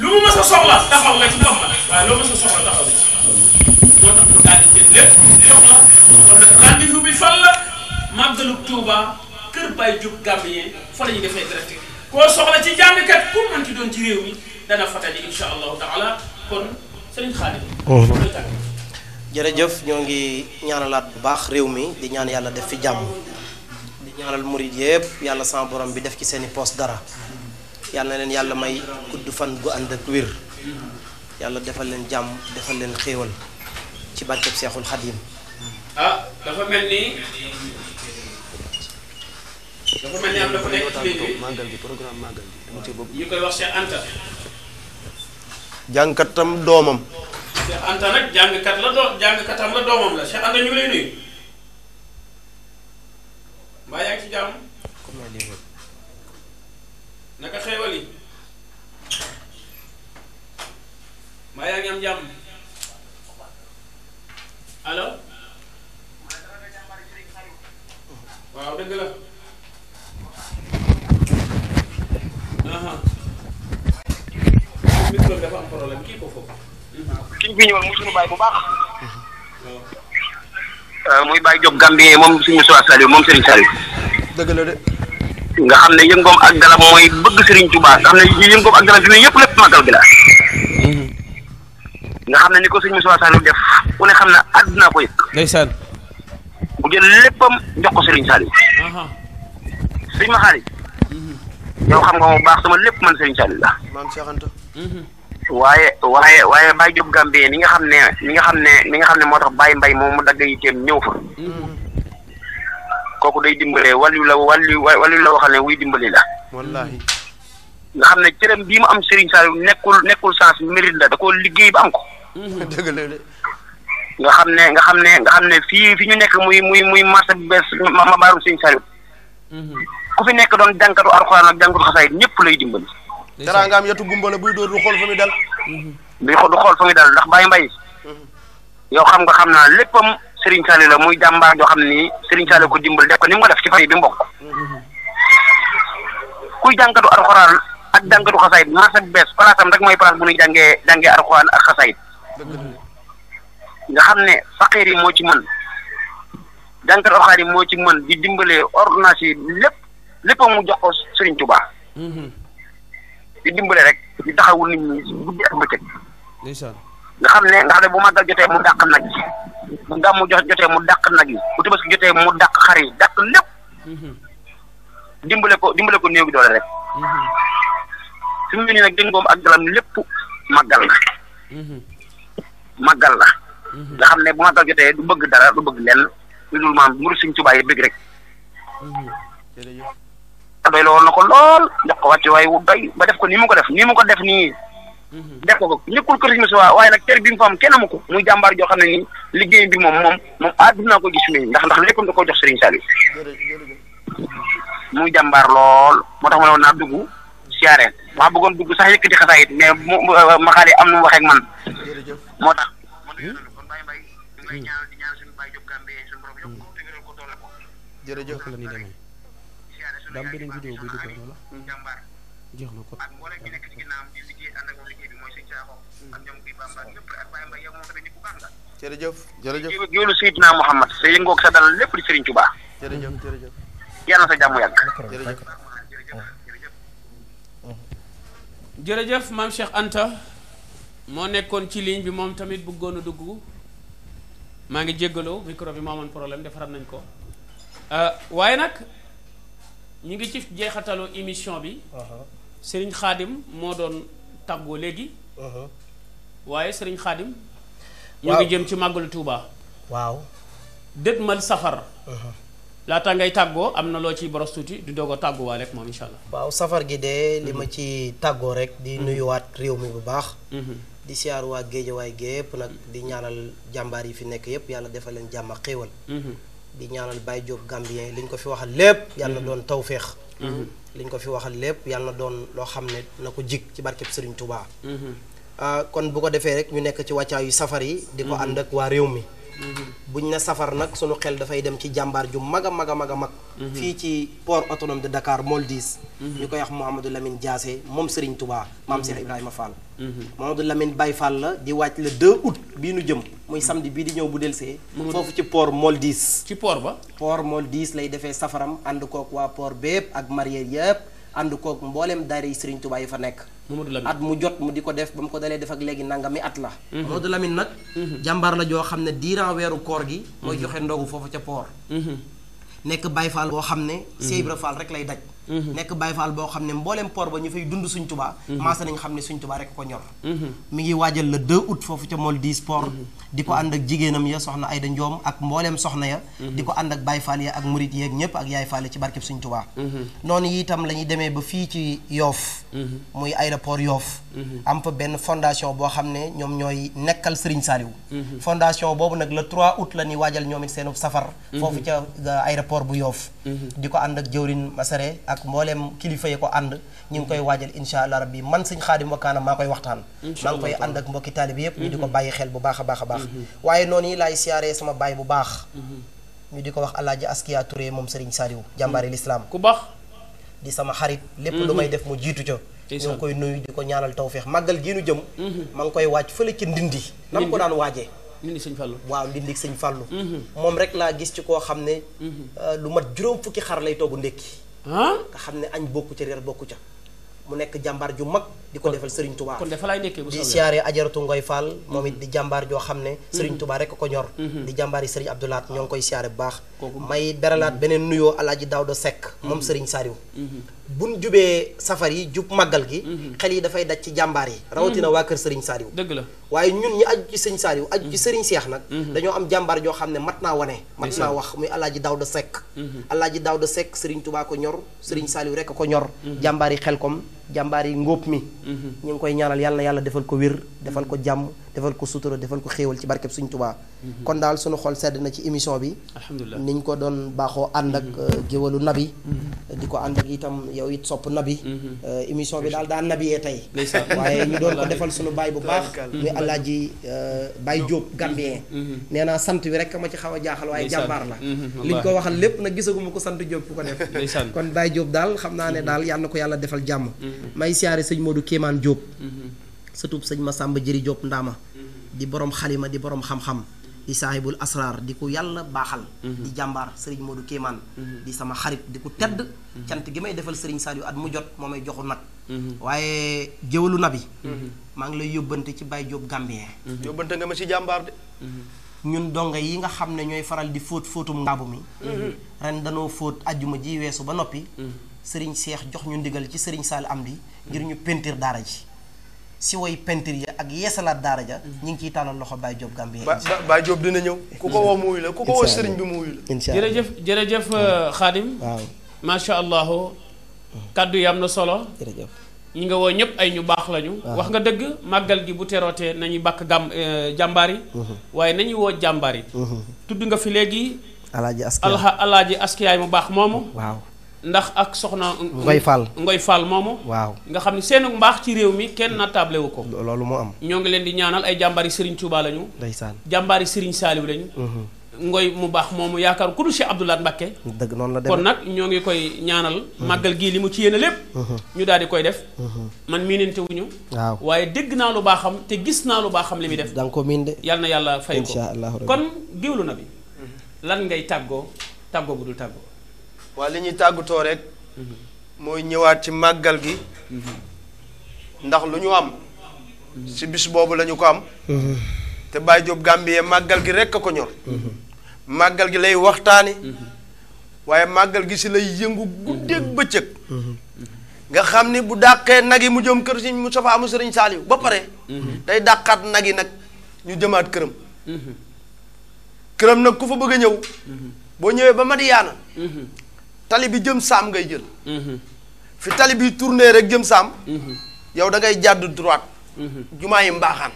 lu mu mës a soxla taxaw nga ci ndox la waaye loo mës a soxla taxaw nga ci moo tax mu daal di jël lépp jox la kon nag rendez-vous bi fan la màggalu Touba kër Baye Diop Gambien fa la ñuy defee direct koo soxla ci jàngkat pour mën ci doon ci réew mi dana fatali insha allahu taala kon Serigne Khadim jërëjëf ñoo ngi ñaanalaat bu baax réew mi di ñaan yàlla def fi jàmm di ñaanal murid yëpp yàlla sama borom bi def ci seeni poos dara yàlla na leen yàlla may gudd fan gu ànd ak wér yàlla defal leen jàmm defal leen xéewal ci barkeb Seexul Xadim ah dafa mel ni am dafa nekk ci ligne bi màggal gi programme màggal gi dama ci bëgg ñu koy wax Cheikh Anta jàngkatam doomam Cheikh Anta nag jàngkatam la doomam la Cheikh Anta ñu ngi lay nuyu mbaa yaa ngi ci jàmm naka xéewal yi mbaa yaa ngi am jàmm allo waaw dëgg la micro bi dafa am problème kii ko foofu kiñ fi ñëwal muy suñu baay bu baax muy Baye Diop Gambien moom suñu Moussa Saliou moom Serigne Saliou dëgg la de nga xam ne yëngoom ak galam mooy bëgg Serigne Touba nga xam ne yëngoom ak galam fi ne yëpp lépp màggal gi la nga xam ne ni ko sëñ Moussa Saliou def ku ne xam ne àdduna ko yëg ndeysaan bu jël léppam jox ko Serigne Saliou sëñ ma xaalis yow xam nga mu baax sama lépp man Serigne Saliou la maam Cheikh Anta waaye Baye Diop Gambien mi nga xam ne moo tax Baye Mbaye moom mu dagg yiteem ñëw fa kooku day dimbale wàllu la waxal ne wuy dimbali la wallahi nga xam ne cëram bii mu am Serigne Saliou nekkul sens mérite la da koo liggéey ba am ko dëgg la de nga xam ne fii fi ñu nekk muy marché bu bees ma baaru Serigne Saliou ku fi nekk doon jànkatu alxuraan ak jànkatu xasaayid ñëpp lay dimbali dara nga am yatu gumbala buy dóor du xool fa muy dal du xool fa muy dal ndax Baye Mbaye yow xam naa léppam Serigne Saliou la muy jàmbaar joo xam ni Serigne Saliou ko dimbal def ko ni mu ko def ci fay bi mbokk kuy jànkatu alxuraan ak jànkatu xasaayid marché bu bees place am rek mooy place bu ñuy jàngee alxuraan ak xasaayid nga xam ne faqiir yi moo ci mën jànkatu alxuraan yi moo ci mën di dimbalee ordonnance yi lépp mu jox ko Serigne Touba di dimbale rek di taxawul nit ñi guddi ak bëccëg nga xam ne bu màggal jotee mu dàq nag yi bu gàmmu jotee mu dàq nag yi bu tabaski jotee mu dàq xar yi dàq lépp dimbale ko néew gi doole rek fi mu ne nii nag dëngoom ak dalam lépp màggal la nga xam ne bu màggal jotee du bëgg dara du bëgg lenn lu dul maam muru Sëriñ Tuubaa yi bëgg rek doy la woon na ko lool jox ko wàcc waaye wu doy ba def ko nii mu ko def nii def ko ñëkkul ko rek waaye nag cër bi mu fa am kenn amu ko muy jàmbaar joo xam ne nii liggéey bi moom àdduna ko gis fi ndax léppam da ko jox Serigne Saliou muy jàmbaar lool moo tax ma ne woon naa dugg siyaare maa bëggoon dugg sax yëkkati xasaayit mais ma xaale am nu mu waxee ak man moo tax kon bàyyi mbay ñu ngay ñaanal di ñaan suñu bàyyi jóg Gambie suñu borom yokk ko te wéral ko doole ko jërëjëf la ni demee daam beneen vidéo buy dugg wala jàmbaar jeex na ko ak mboolem ñi nekk ci ginnaawam di liggéey ànd ak moom liggéey bi mooy sëñ Saaxo ak ñoom bi Bamba ñëpp ak Baye Mbaye yow moom tamit nit ku baax nga jërëjëf yoolu Seydina Muhammad sa yëngoog sa dal lépp di Serigne Touba jërëjëf yàlla na sa jàmm yàgg jërëjëf maam Cheikh Anta moo nekkoon ci ligne bi moom tamit bëggoon a dugg maa ngi jéggaloo micro bi moo amoon problème defaraat nañ ko waaye nag ñu ngi ci jeexatalu émission bi Serigne Khadim moo doon tàggoo léegi waaye Serigne Khadim ñu ngi jëm ci màggalu Touba waaw dëtmal safar laata ngay tàggoo am na loo ciy boros tuuti di doog a tàgguwaale rek moom incha allah waaw safar gi de li ma ci tàggoo rek di nuyuwaat réew mi bu baax di siyaar waa Géejawaay gépp nag di ñaanal jàmbaar yi fi nekk yépp yàlla defal leen jàmm ak xéewal di ñaanal Baye Diop Gambien liñ ko fi waxal lépp yàlla na doon tawféex liñ ko fi waxal lépp yàlla na doon loo xam ne na ko jig ci barkeb Serigne Touba kon bu ko defee rek ñu nekk ci wàccaayu safar yi di ko ànd ak waa réew mi buñ ne safar nag sunu xel dafay dem ci jàmbaar ju mag a mag a mag a mag fii ci port autonome de Dakar Moldis ñu koy wax Mouhamadou Lamine Diassé moom Serigne Touba maam Cheikh Ibrahima Fall Mouhamadou Lamine Baye Fall la di wàcc le 2 août bii nu jëm muy samedi bii di ñëw bu delsee foofu ci port Moldis ci port ba port Moldis lay defee safaram ànd kook waa port bépp ak marié yëpp ànd kook mbooleem daayira yi Serigne Touba yi fa nekk at mu jot mu di ko def ba mu ko dalee def ak léegi nangami at la Mamadou Lamine nag jàmbaar la joo xam ne diiran weeru koor gi mooy joxe ndogu foofu ca port nekk Baye Fall boo xam ne Cheikh Ibra Fall rek lay daj nekk Baye Fall boo xam ne mbooleem port ba ñu fay dund Sëñ Touba maasa nañ xam ne Sëñ Touba rek ko ñor mi ngi waajal le 2 août foofu ca Moldis port di ko ànd ak jigéenam ya soxna Ayda Njoom ak mbooleem soxna ya di ko ànd ak Baye Fall ya ak murit yeeg ñëpp ak Yaay Fall ci barkeb Sëñ Touba noonu itam la ñuy demee ba fii ci Yoff muy aéroport Yoff am fa benn fondation boo xam ne ñoom ñooy nekkal Serigne Saliou fondation boobu nag le 3 août la ñuy waajal ñoom it seenu safar foofu ca aéroport bu Yoff di ko ànd ak jëwrin Masare ak mbooleem kilifa yi ko ànd ñu ngi koy waajal insha allah rabbi man Sëñ Xaadim Wakkaana maa koy waxtaan maa ngi koy ànd ak mbokki taalibe yépp ñu di ko bàyyi xel bu baax a baax a baax waaye noonu yi laay siyaaree sama baay bu baax ñu di ko wax Alaaji Askiya Touré moom Serigne Saliou jàmbaari l'islam ku baax di sama xarit lépp lu may def mu jiitu ca ñu ngi koy nuyu di ko ñaanal tawféex màggal gi nu jëm ma ngi koy waaj fële ci ndindi na ko daan waajee ndindi Sëñ Fallu waaw ndindi Sëñ Fallu moom rek laa gis ci koo xam ne lu mat juróom fukki xar lay togg ndékki nga xam ne añ bokku ca reer bokku ca mu nekk jàmbaar ju mag di ko defal Serigne Touba kon dafa lay nekkee bu di siyaare ajaratu Ngoy Fall moom it di jàmbaar joo xam ne Serigne Touba rek ko ñor di jàmbaar yi Serigne Abdoulaat ñoo ngi koy siyaare bu baax may beralaat beneen nuyoo Alaaji Daawda Seck moom Serigne Saliou buñ jubee safar yi jub màggal gi xel yi dafay daj ci jàmbaar yi rawatina waa kër Serigne Saliou dëgg la waaye ñun ñi aju ci Serigne Saliou aju ci Serigne Cheikh nag dañoo am jàmbaar joo xam ne mat naa wane mat naa wax muy Alaaji Daawda Seck Alaaji Daawda Seck Serigne Touba ko ñor Serigne Saliou rek ko ñor jàmbaar yi Xelkom jàmbaar yi ngóob mi ñu ngi koy ñaanal yàlla na yàlla defal ko wér defal ko jàmm defal ko sutura defal ko xéewal ci barkeb Sëñ Touba kon daal sunu xol sedd na ci émission bi alhamdulilah niñ ko doon baaxoo ànd ak géwalu nabi di ko ànd ak itam yow it sopp nabi émission bi daal daa nabiyee tey waaye ñu doon ko defal sunu baay bu baax muy Alaaji Baye Diop Gambien nee naa sant wi rek ma ci xaw a jaaxal waaye jàmbaar la liñ ko waxal lépp nag gisaguma ko sant Diop fu ko def kon Baye Diop daal xam naa ne daal yàlla na ko yàlla defal jàmm may siyaare sëñ Modou Kéemaan Diop sëtub sëñ Masamba Jëri Diop Ndaama di borom xalima di borom xam-xam di saahibul asrar di ko yàlla baaxal di jàmbaar Serigne Modou Kéemaan di sama xarit di ko tedd cant gi may defal Serigne Saliou at mu jot moo may joxu nag waaye jëwalu nabi maa ngi lay yóbbante ci Baye Diop Gambien yóbbante nga ma si jàmbaar de ñun donga yi nga xam ne ñooy faral di fóotum ngaabu mi ren danoo fóot ajjuma ji weesu ba noppi Serigne Cheikh jox ñu ndigal ci Serigne Sall am di ngir ñu peinture daara ji si woy peinture ya ak yeesalaat daara ja ñu ngi ciy tàllal loxo Baye Diop Gambien Baye Diop dina ñëw ku ko woo mu wuyu la ku ko woo Serigne bi mu wuyu la incha allah jërëjëf Khadim waaw macha allah kaddu yi am na solo jërëjëf ñi nga woo ñëpp ay ñu baax lañu wax nga dëgg màggal gi bu terootee nañuy bàkk jàmbaar yi waaye nañuy woo jàmbaar yi tudd nga fi léegi alaaji askiyaay mu baax moomu waaw ndax ak soxna Ngoy Fall moomu waaw nga xam ne seenu mbaax ci réew mi kenn na table wu ko loolu moo am ñoo ngi leen di ñaanal ay jàmbaari Serigne Touba lañu ndeysaan jàmbaari Serigne Saliou lañu Ngoy mu baax moomu yaakaar ku dul Cheikh Abdoulaye Mbacké dëgg noonu la demee kon nag ñoo ngi koy ñaanal màggal gii li mu ci yéene lépp ñu daal di koy def man miinante wuñu waaw waaye dégg naa lu baaxam te gis naa lu baaxam li muy def danga ko miin de yal na yàlla fay ko incha allah kon géwlu na bi lan ngay tàggoo bu dul tàggoo waa li ñuy tàggatoo rek mooy ñëwaat ci màggal gi ndax lu ñu am si bis boobu lañu ko am te Baye Diop Gambien màggal gi rekk a ko ñor màggal gi lay waxtaani waaye màggal gi si lay yëngu guddeeg bëccëg nga xam ni bu dàqee nag yi mu jëm kër si Moustapha mu Serigne Saliou ba pare day dàqaat nag yi nag ñu jëmaat këram këram nag ku fa bëgg a ñëw boo ñëwee ba Madiyaana tali bi jëm saam ngay jël fi tali bi tourné rek jëm saam yow da ngay jàdd droite jumaa yi mbaaxaan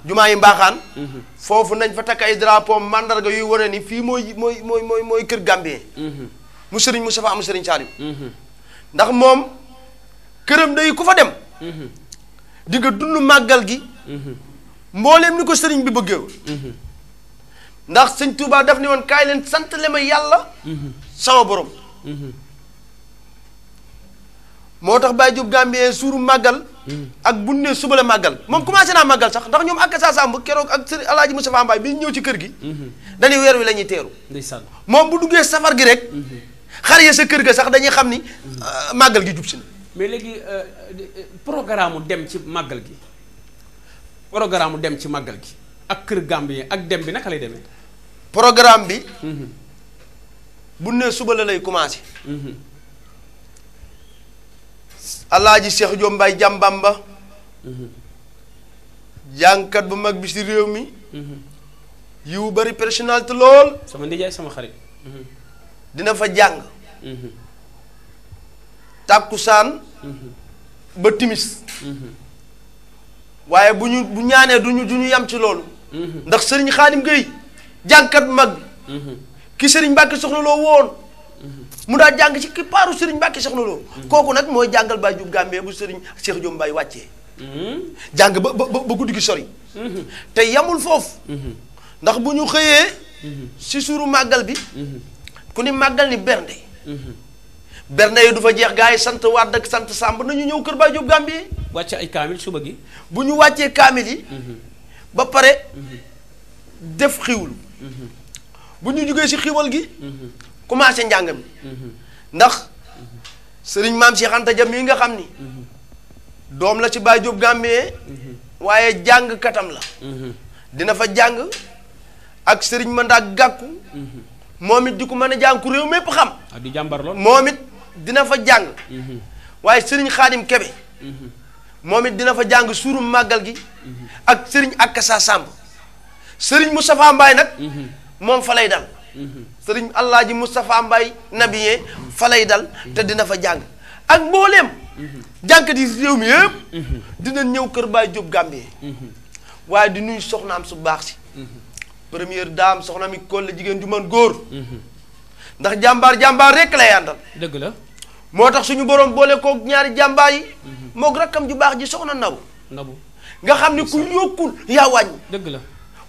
jumaa yi mbaaxaan foofu nañ fa takk ay drapeau mandarga yuy wane ni fii mooy kër Gambien mu Serigne Moustapha mu Serigne Saliou ndax moom këram day ku fa dem di nga dund màggal gi mbooleem ni ko sëriñ bi bëggee ndax sëñ Touba daf ni woon kaay leen sant le ma yàlla sama borom moo tax Baye Diop Gambien suuru màggal ak bu ne suba la màggal moom commencé naa màggal sax ndax ñoom ak saa Samb keroog ak sëriñ Alaaji Moustapha Mbaye bi ñëw ci kër gi dañuy weer wi la ñuy teeru moom bu duggee safar gi rek xar ya sa kër ga sax dañuy xam ni màggal gi jub si na mais léegi programme dem ci màggal gi ak kër Gambien ak dem bi naka lay demee programme bi bu ne suba la lay commencé Alaaji Cheikh Diop Mbaye jàmbamba jàngkat bu mag bi si réew mi yiw bari personnalité lool sama ndijaay sama xarit dina fa jàng tàkkusaan ba timis waaye bu ñaanee du ñu yam ci loolu ndax sëriñ Xaadim Gueye jàngkat bu mag bi ki sëriñ Mbàkke Soxna Lo woon mu daa jàng ci ki paaru sëriñ Mbàkke Soxna Lo kooku nag mooy jàngal Baye Diop Gambien bu sëriñ Cheikh Diop Mbaye wàccee jàng ba guddi gi sori te yamul foofu ndax bu ñu xëyee si suuru màggal bi ku ni màggal ni bernde bernde yi du fa jeex gars yi sant Wàdd ak sant Sàmb nañu ñëw kër Baye Diop Gambien wàcce ay kaamil suba gi bu ñu wàccee kaamil yi ba pare def xiwlu bu ñu jógee si xiwal gi commencé njàng mi ndax sëriñ maam Cheikh Anta Dia mii nga xam ni doom la ci Baye Diop Gambien waaye jàng katam la dina fa jàng ak sëriñ Mandak Gàkku moom it di ko mën a jàng ku réew mépp xam di jàmbar lool moom it dina fa jàng waaye sëriñ Xaadim Kebe moom it dina fa jàng suuru màggal gi ak sëriñ Akassa Samb sëriñ Moustapha Mbaye nag moom fa lay dal sëriñ Alaaji Moustapha Mbaye Nabiyee fa lay dal te dina fa jàng ak mbooleem jànkat yi réew mi yëpp dina ñëw kër Baye Diop Gambien waaye di nuy soxnaam su baax si première dame soxna mi kolle jigéen ju man góor ndax jàmbaar rekk lay àndal dëgg la moo tax suñu borom boole koog ñaari jàmbaar yi moog rakkam ju baax ji soxna nabu nga xam ni ku yokkul yaa wàññi dëgg la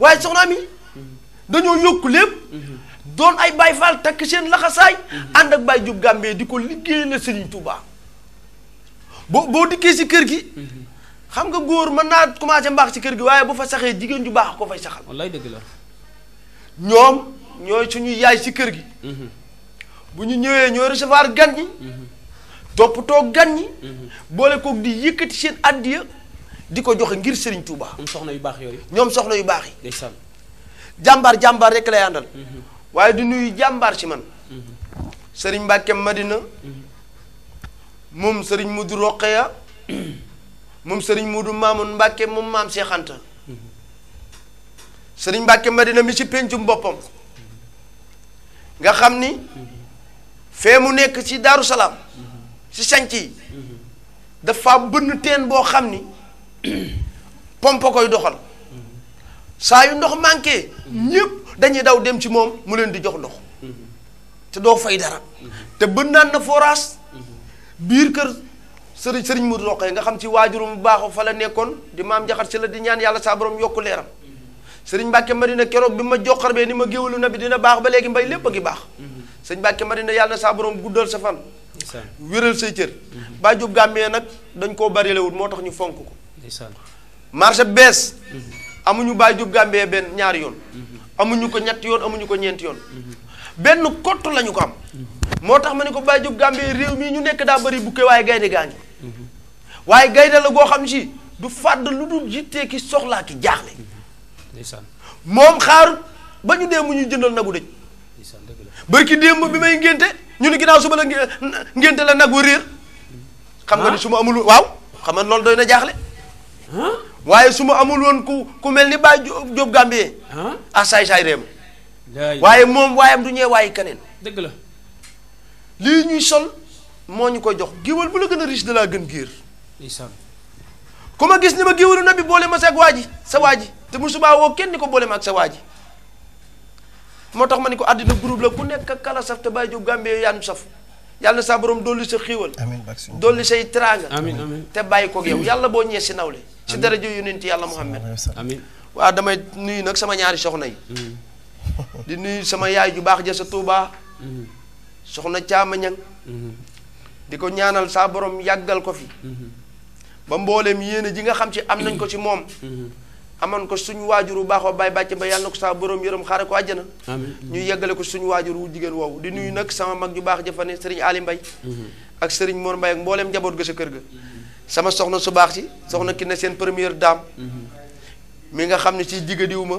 waaye soxna mi dañoo yokku lépp doon ay Baye Fall takk seen laxasaay ànd ak Baye Diop Gambien di ko liggéey la Serigne Touba boo dikkee si kër gi xam nga góor mën naa commencé mbaax ci kër gi waaye bu fa saxee jigéen ju baax ko fay saxal. wallaay dëgg la. ñoom ñooy suñu yaay ci kër gi. bu ñu ñëwee ñooy recevoir gan ñi. toppatoo gan ñi. boole koog di yëkkati seen addiya di ko joxe ngir Serigne Touba. ñoom soxna yu baax yooyu. ñoom soxna yu baax yi. ndeysaan. jàmbaar rek lay àndal. waaye du nuyu jàmbaar ci man. Serigne Mbacke Madina. moom Serigne Modou Roqeya. moom Serigne Modou Mamoun Mbacke moom maam Cheikh Anta. Serigne Mbacke Madina mi ci pencum boppam. nga xam ni. fee mu nekk ci Daaru Salaam. ci sanc yi. dafa bënn teen boo xam ni. pompe koy doxal. saa yu ndox manqué. ñëpp dañuy daw dem ci moom mu leen di jox ndox. te doo fay dara. te bënnaan na forage. biir kër sëriñ Modou Rokhaya nga xam ci waajurum bu baaxu fa la nekkoon di maam jaxat si la di ñaan yàlla saa borom yokku leeram. sëriñ Mbàkke Madina keroog bi ma joxar bee ni ma géwalu na bi dina baax ba léegi mbay lépp a ngi baax. sëriñ Mbàkke Madina yàlla na saa borom guddal sa fan. wéral say cër. Baay Jóob Gàmbee nag dañ koo bari lewul moo tax ñu fonk ko. marché bees. amuñu Baay Jóob Gàmbee benn ñaari yoon. amuñu ko ñetti yoon amuñu ko ñeenti yoon. benn kott lañu ko am. moo tax ma ne ko Baay Jóob Gàmbee réew mii ñu nekk daa bari bukke waaye gaynde gaa ngi. waaye gaynde la goo xam si du fàdd lu dul jittee ki soxlaa ki jaaxle. moom xaaru ba ñu dee mu ñu jëndal nagu dëj. barki démb bi may ngénte ñu ni ginnaaw suba la ngénte la nag wa réer. xam nga ni su ma amul waaw xam nga loolu doy na jaaxle. waaye su ma amul woon ku mel ni Baay Jóob Gàmbee. saay réem. waaye moom waayam du ñee waaye keneen. dëgg la. lii ñuy sol moo ñu koy jox géwal bu la gën a riche de la gën giir. ku ma gis ni ma géwalu na bi boole ma sa ak waa ji sa waa ji te musuma woo kenn ni ko boole ma ak sa waa ji moo tax ma ni ko àddina groupe la ku nekk ak kala saf te Baay Jóob Gàmbee yaanu saf yàlla na sa borom dolli sa xiiwal dolli say teraanga te bàyyi koog yow yàlla boo ñee si nawle si daraja yonent yàlla Muhammad amiin waaw damay nuyu nag sama ñaari soxna yi di nuyu sama yaay ju baax ja sa Tuubaa soxna Caama Ñang di ko ñaanal saa borom yàggal ko fi ba mbooleem yéene ji nga xam ci am nañ ko ci moom amoon ko suñu waajur wu baax wa Baay Bàcc ba yàlla na ko saa borom yërëm xaare ko àjjana ñu yeggale ko suñu waajur wu jigéen woowu di nuyu nag sama mag ju baax jëfane sëriñ Ali Mbay ak sëriñ Mor Mbay ak mbooleem njaboot ga sa kër ga sama soxna su baax ci soxna ki ne seen première dame mi nga xam ne ci jigadiwu ma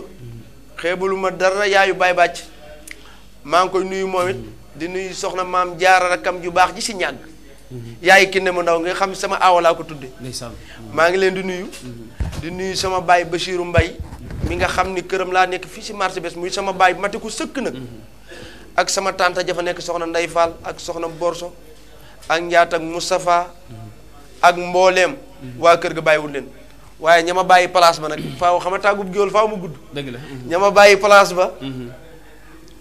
xeebalu ma dara yaayu Baay Bàcc maa ngi koy nuyu moom it di nuyu soxna maam Jaara rakam ju baax ji si ñàgg yaay ki ne mu ndaw nga xam sama aawa laa ko tudde maa ngi leen di nuyu sama baay Basiiru Mbay mi nga xam ni këram laa nekk fii si marché bés muy sama baay mate ko sëkk nag ak sama tante jafa nekk soxna Ndey Fall ak soxna Borso ak Njaat ak Moustapha ak mbooleem waa kër ga bàyyiwul leen waaye ña ma bàyyi place ba nag faaw xam nga tàggub géwél faaw mu gudd dëgg la ña ma bàyyi place ba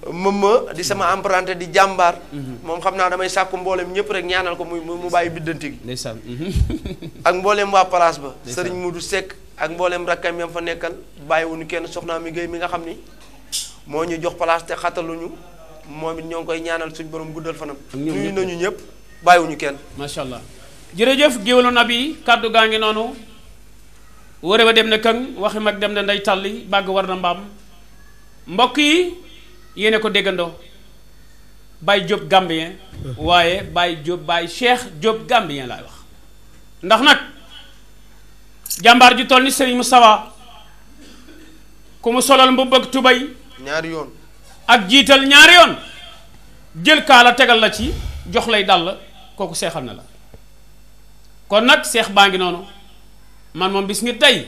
mëma di sama emprunté di jàmbaar moom xam naa damay sàkku mboolem ñëpp rek ñaanal ko mu bàyyi biddanti gi ndeysaan ak mboolem waa place ba sëriñ Mudu Sekk ak mboolem rakkam yam fa nekkal bàyyiwuñu kenn soxnaa mi Géey mi nga xam ni moo ñu jox place te xataluñu moom it ñoo ngi koy ñaanal suñ borom guddal fanam nuyu nañu ñëpp bàyyiwuñu kenn macha allah jërëjëf géwalu nabi kàddu gaa ngi noonu wóore ba dem na këng waxi mag dem na ndey tàlli bàgg war na mbaam mbokk yi yéene ko déggandoo Baay Jóob Gambien waaye Baay Jóob Baay Cheikh Jóob Gambien laay wax ndax nag jàmbaar ju toll ni Sëriñ Mustafa ku mu solal mbubb ak tubay ñaari yoon ak jiital ñaari yoon jël kaala tegal la ci jox lay dàll kooku seexal na la kon nag seex baa ngi noonu man moom bis ngi tey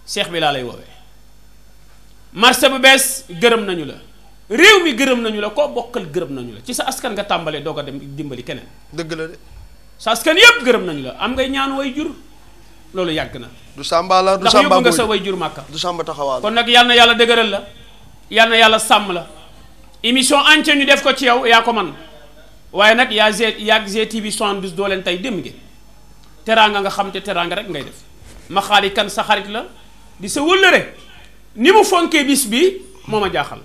seex bi laa lay woowee marché bu bees gërëm nañu la réew mi gërëm nañu la koo bokkal gërëm nañu la ci sa askan nga tàmbalee doog a dem dimbali keneen dëgg la de sa askan yépp gërëm nañu la am ngay ñaan way jur loolu yàgg na du sàmba la du ndax sàmba yóbbu nga sa way jur màkka du sàmba taxawaal kon nag yal na yàlla dëgëral la yal na yàlla sàmm la émission entière ñu def ko ci yow yaa ko man waaye nag yaa GTV 72 doo leen tey dem ngeen teraanga nga xam te teraanga rek ngay def ma xaali kan sa xarit la di sa wëllëre ni mu fonkee bis bi moo ma jaaxal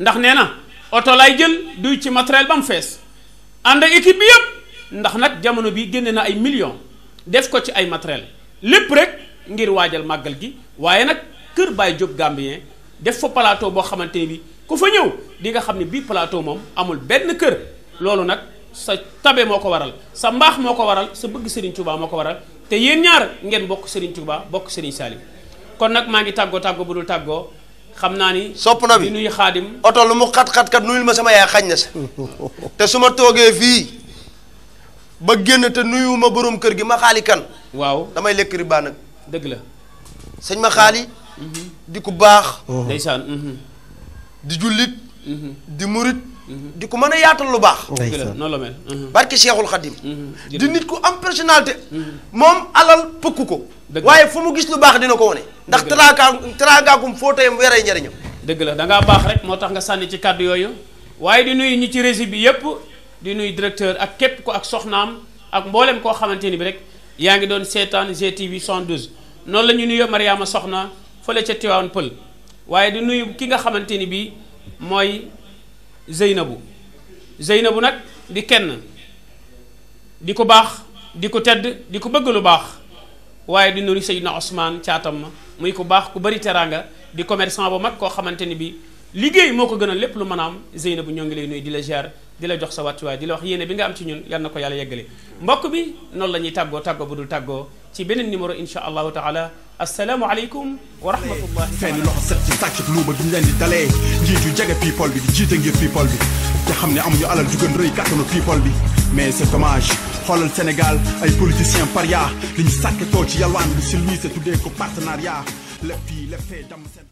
ndax nee na oto lay jël duy ci matériel ba mu fees ànd ak équipe bi yëpp ndax nag jamono bi génne na ay millions def ko ci ay matériel lépp rek ngir waajal màggal gi waaye nag kër Baye Diop Gambien def fa plateau boo xamante ni bi ku fa ñëw di nga xam ne bii plateau moom amul benn kër loolu nag sa tabe moo ko waral sa mbaax moo ko waral sa bëgg Serigne Touba moo ko waral te yéen ñaar ngeen bokk Serigne Touba bokk Serigne Salim kon nag maa ngi tàggoo bu dul tàggoo xam naa ni sopp na bi di nuyu xaadim oto lu mu xat-xat kat nuyul ma sama yaay xañ na sa te su ma toogee fii ba génn te nuyu ma borom kër gi ma xaali kan waaw damay lekk riba nag dëgg la sëñ ma xaali di ku baax ndeysaan di jullit di murit di ko mën a yaatal lu baax dëgg la noonu la mel barke Cheikhul Khadim di nit ku am personnalité moom alal pëkku ko waaye fu mu gis lu baax dina ko wone ndax teraangaakum foo tayam weeree njariñam dëgg la dangaa baax rek moo tax nga sànni ci kàddu yooyu waaye di nuyu ñi ci régie bi yépp di nuyu directeur ak képp ko ak soxnaam ak mboolem koo xamante ni bi rek yaa ngi doon seetaan GTV 112 noonu la ñu nuyu Mariama Soxna fële ca Tivaouane Pël waaye di nuyu ki nga xamante ni bi mooy Zeynabu nag di kenn di ko baax di ko tedd di ko bëgg lu baax waaye di nuyu Seydina Ousmane caatam ma muy ku baax ku bari teraanga di commerçant bu mag koo xamante ni bi liggéey moo ko gën a lépp lu mën a am Zeynabu ñoo ngi lay nuyu di la ziar di la jox sa wàccuwaay di la wax yéene bi nga am ci ñun yal na ko yàlla yeggale mbokk bi noonu la ñuy tàggoo bu dul tàggoo ci beneen numéro insha allahu taala assalaamu aleykum wa rahmatullahi fenn loxo set ci sàcc luuma gi ñu leen di dalee njiit yu jege people bi di jiite ngir people bi te xam ne amuñu alal ju gën rëy kàttanu people bi mais c'est dommage xoolal Sénégal ay politiciens paria li ñu sàkketoo ci yalwaan bi si luy se tuddee ko partenariat lépp fii lépp fee damm seen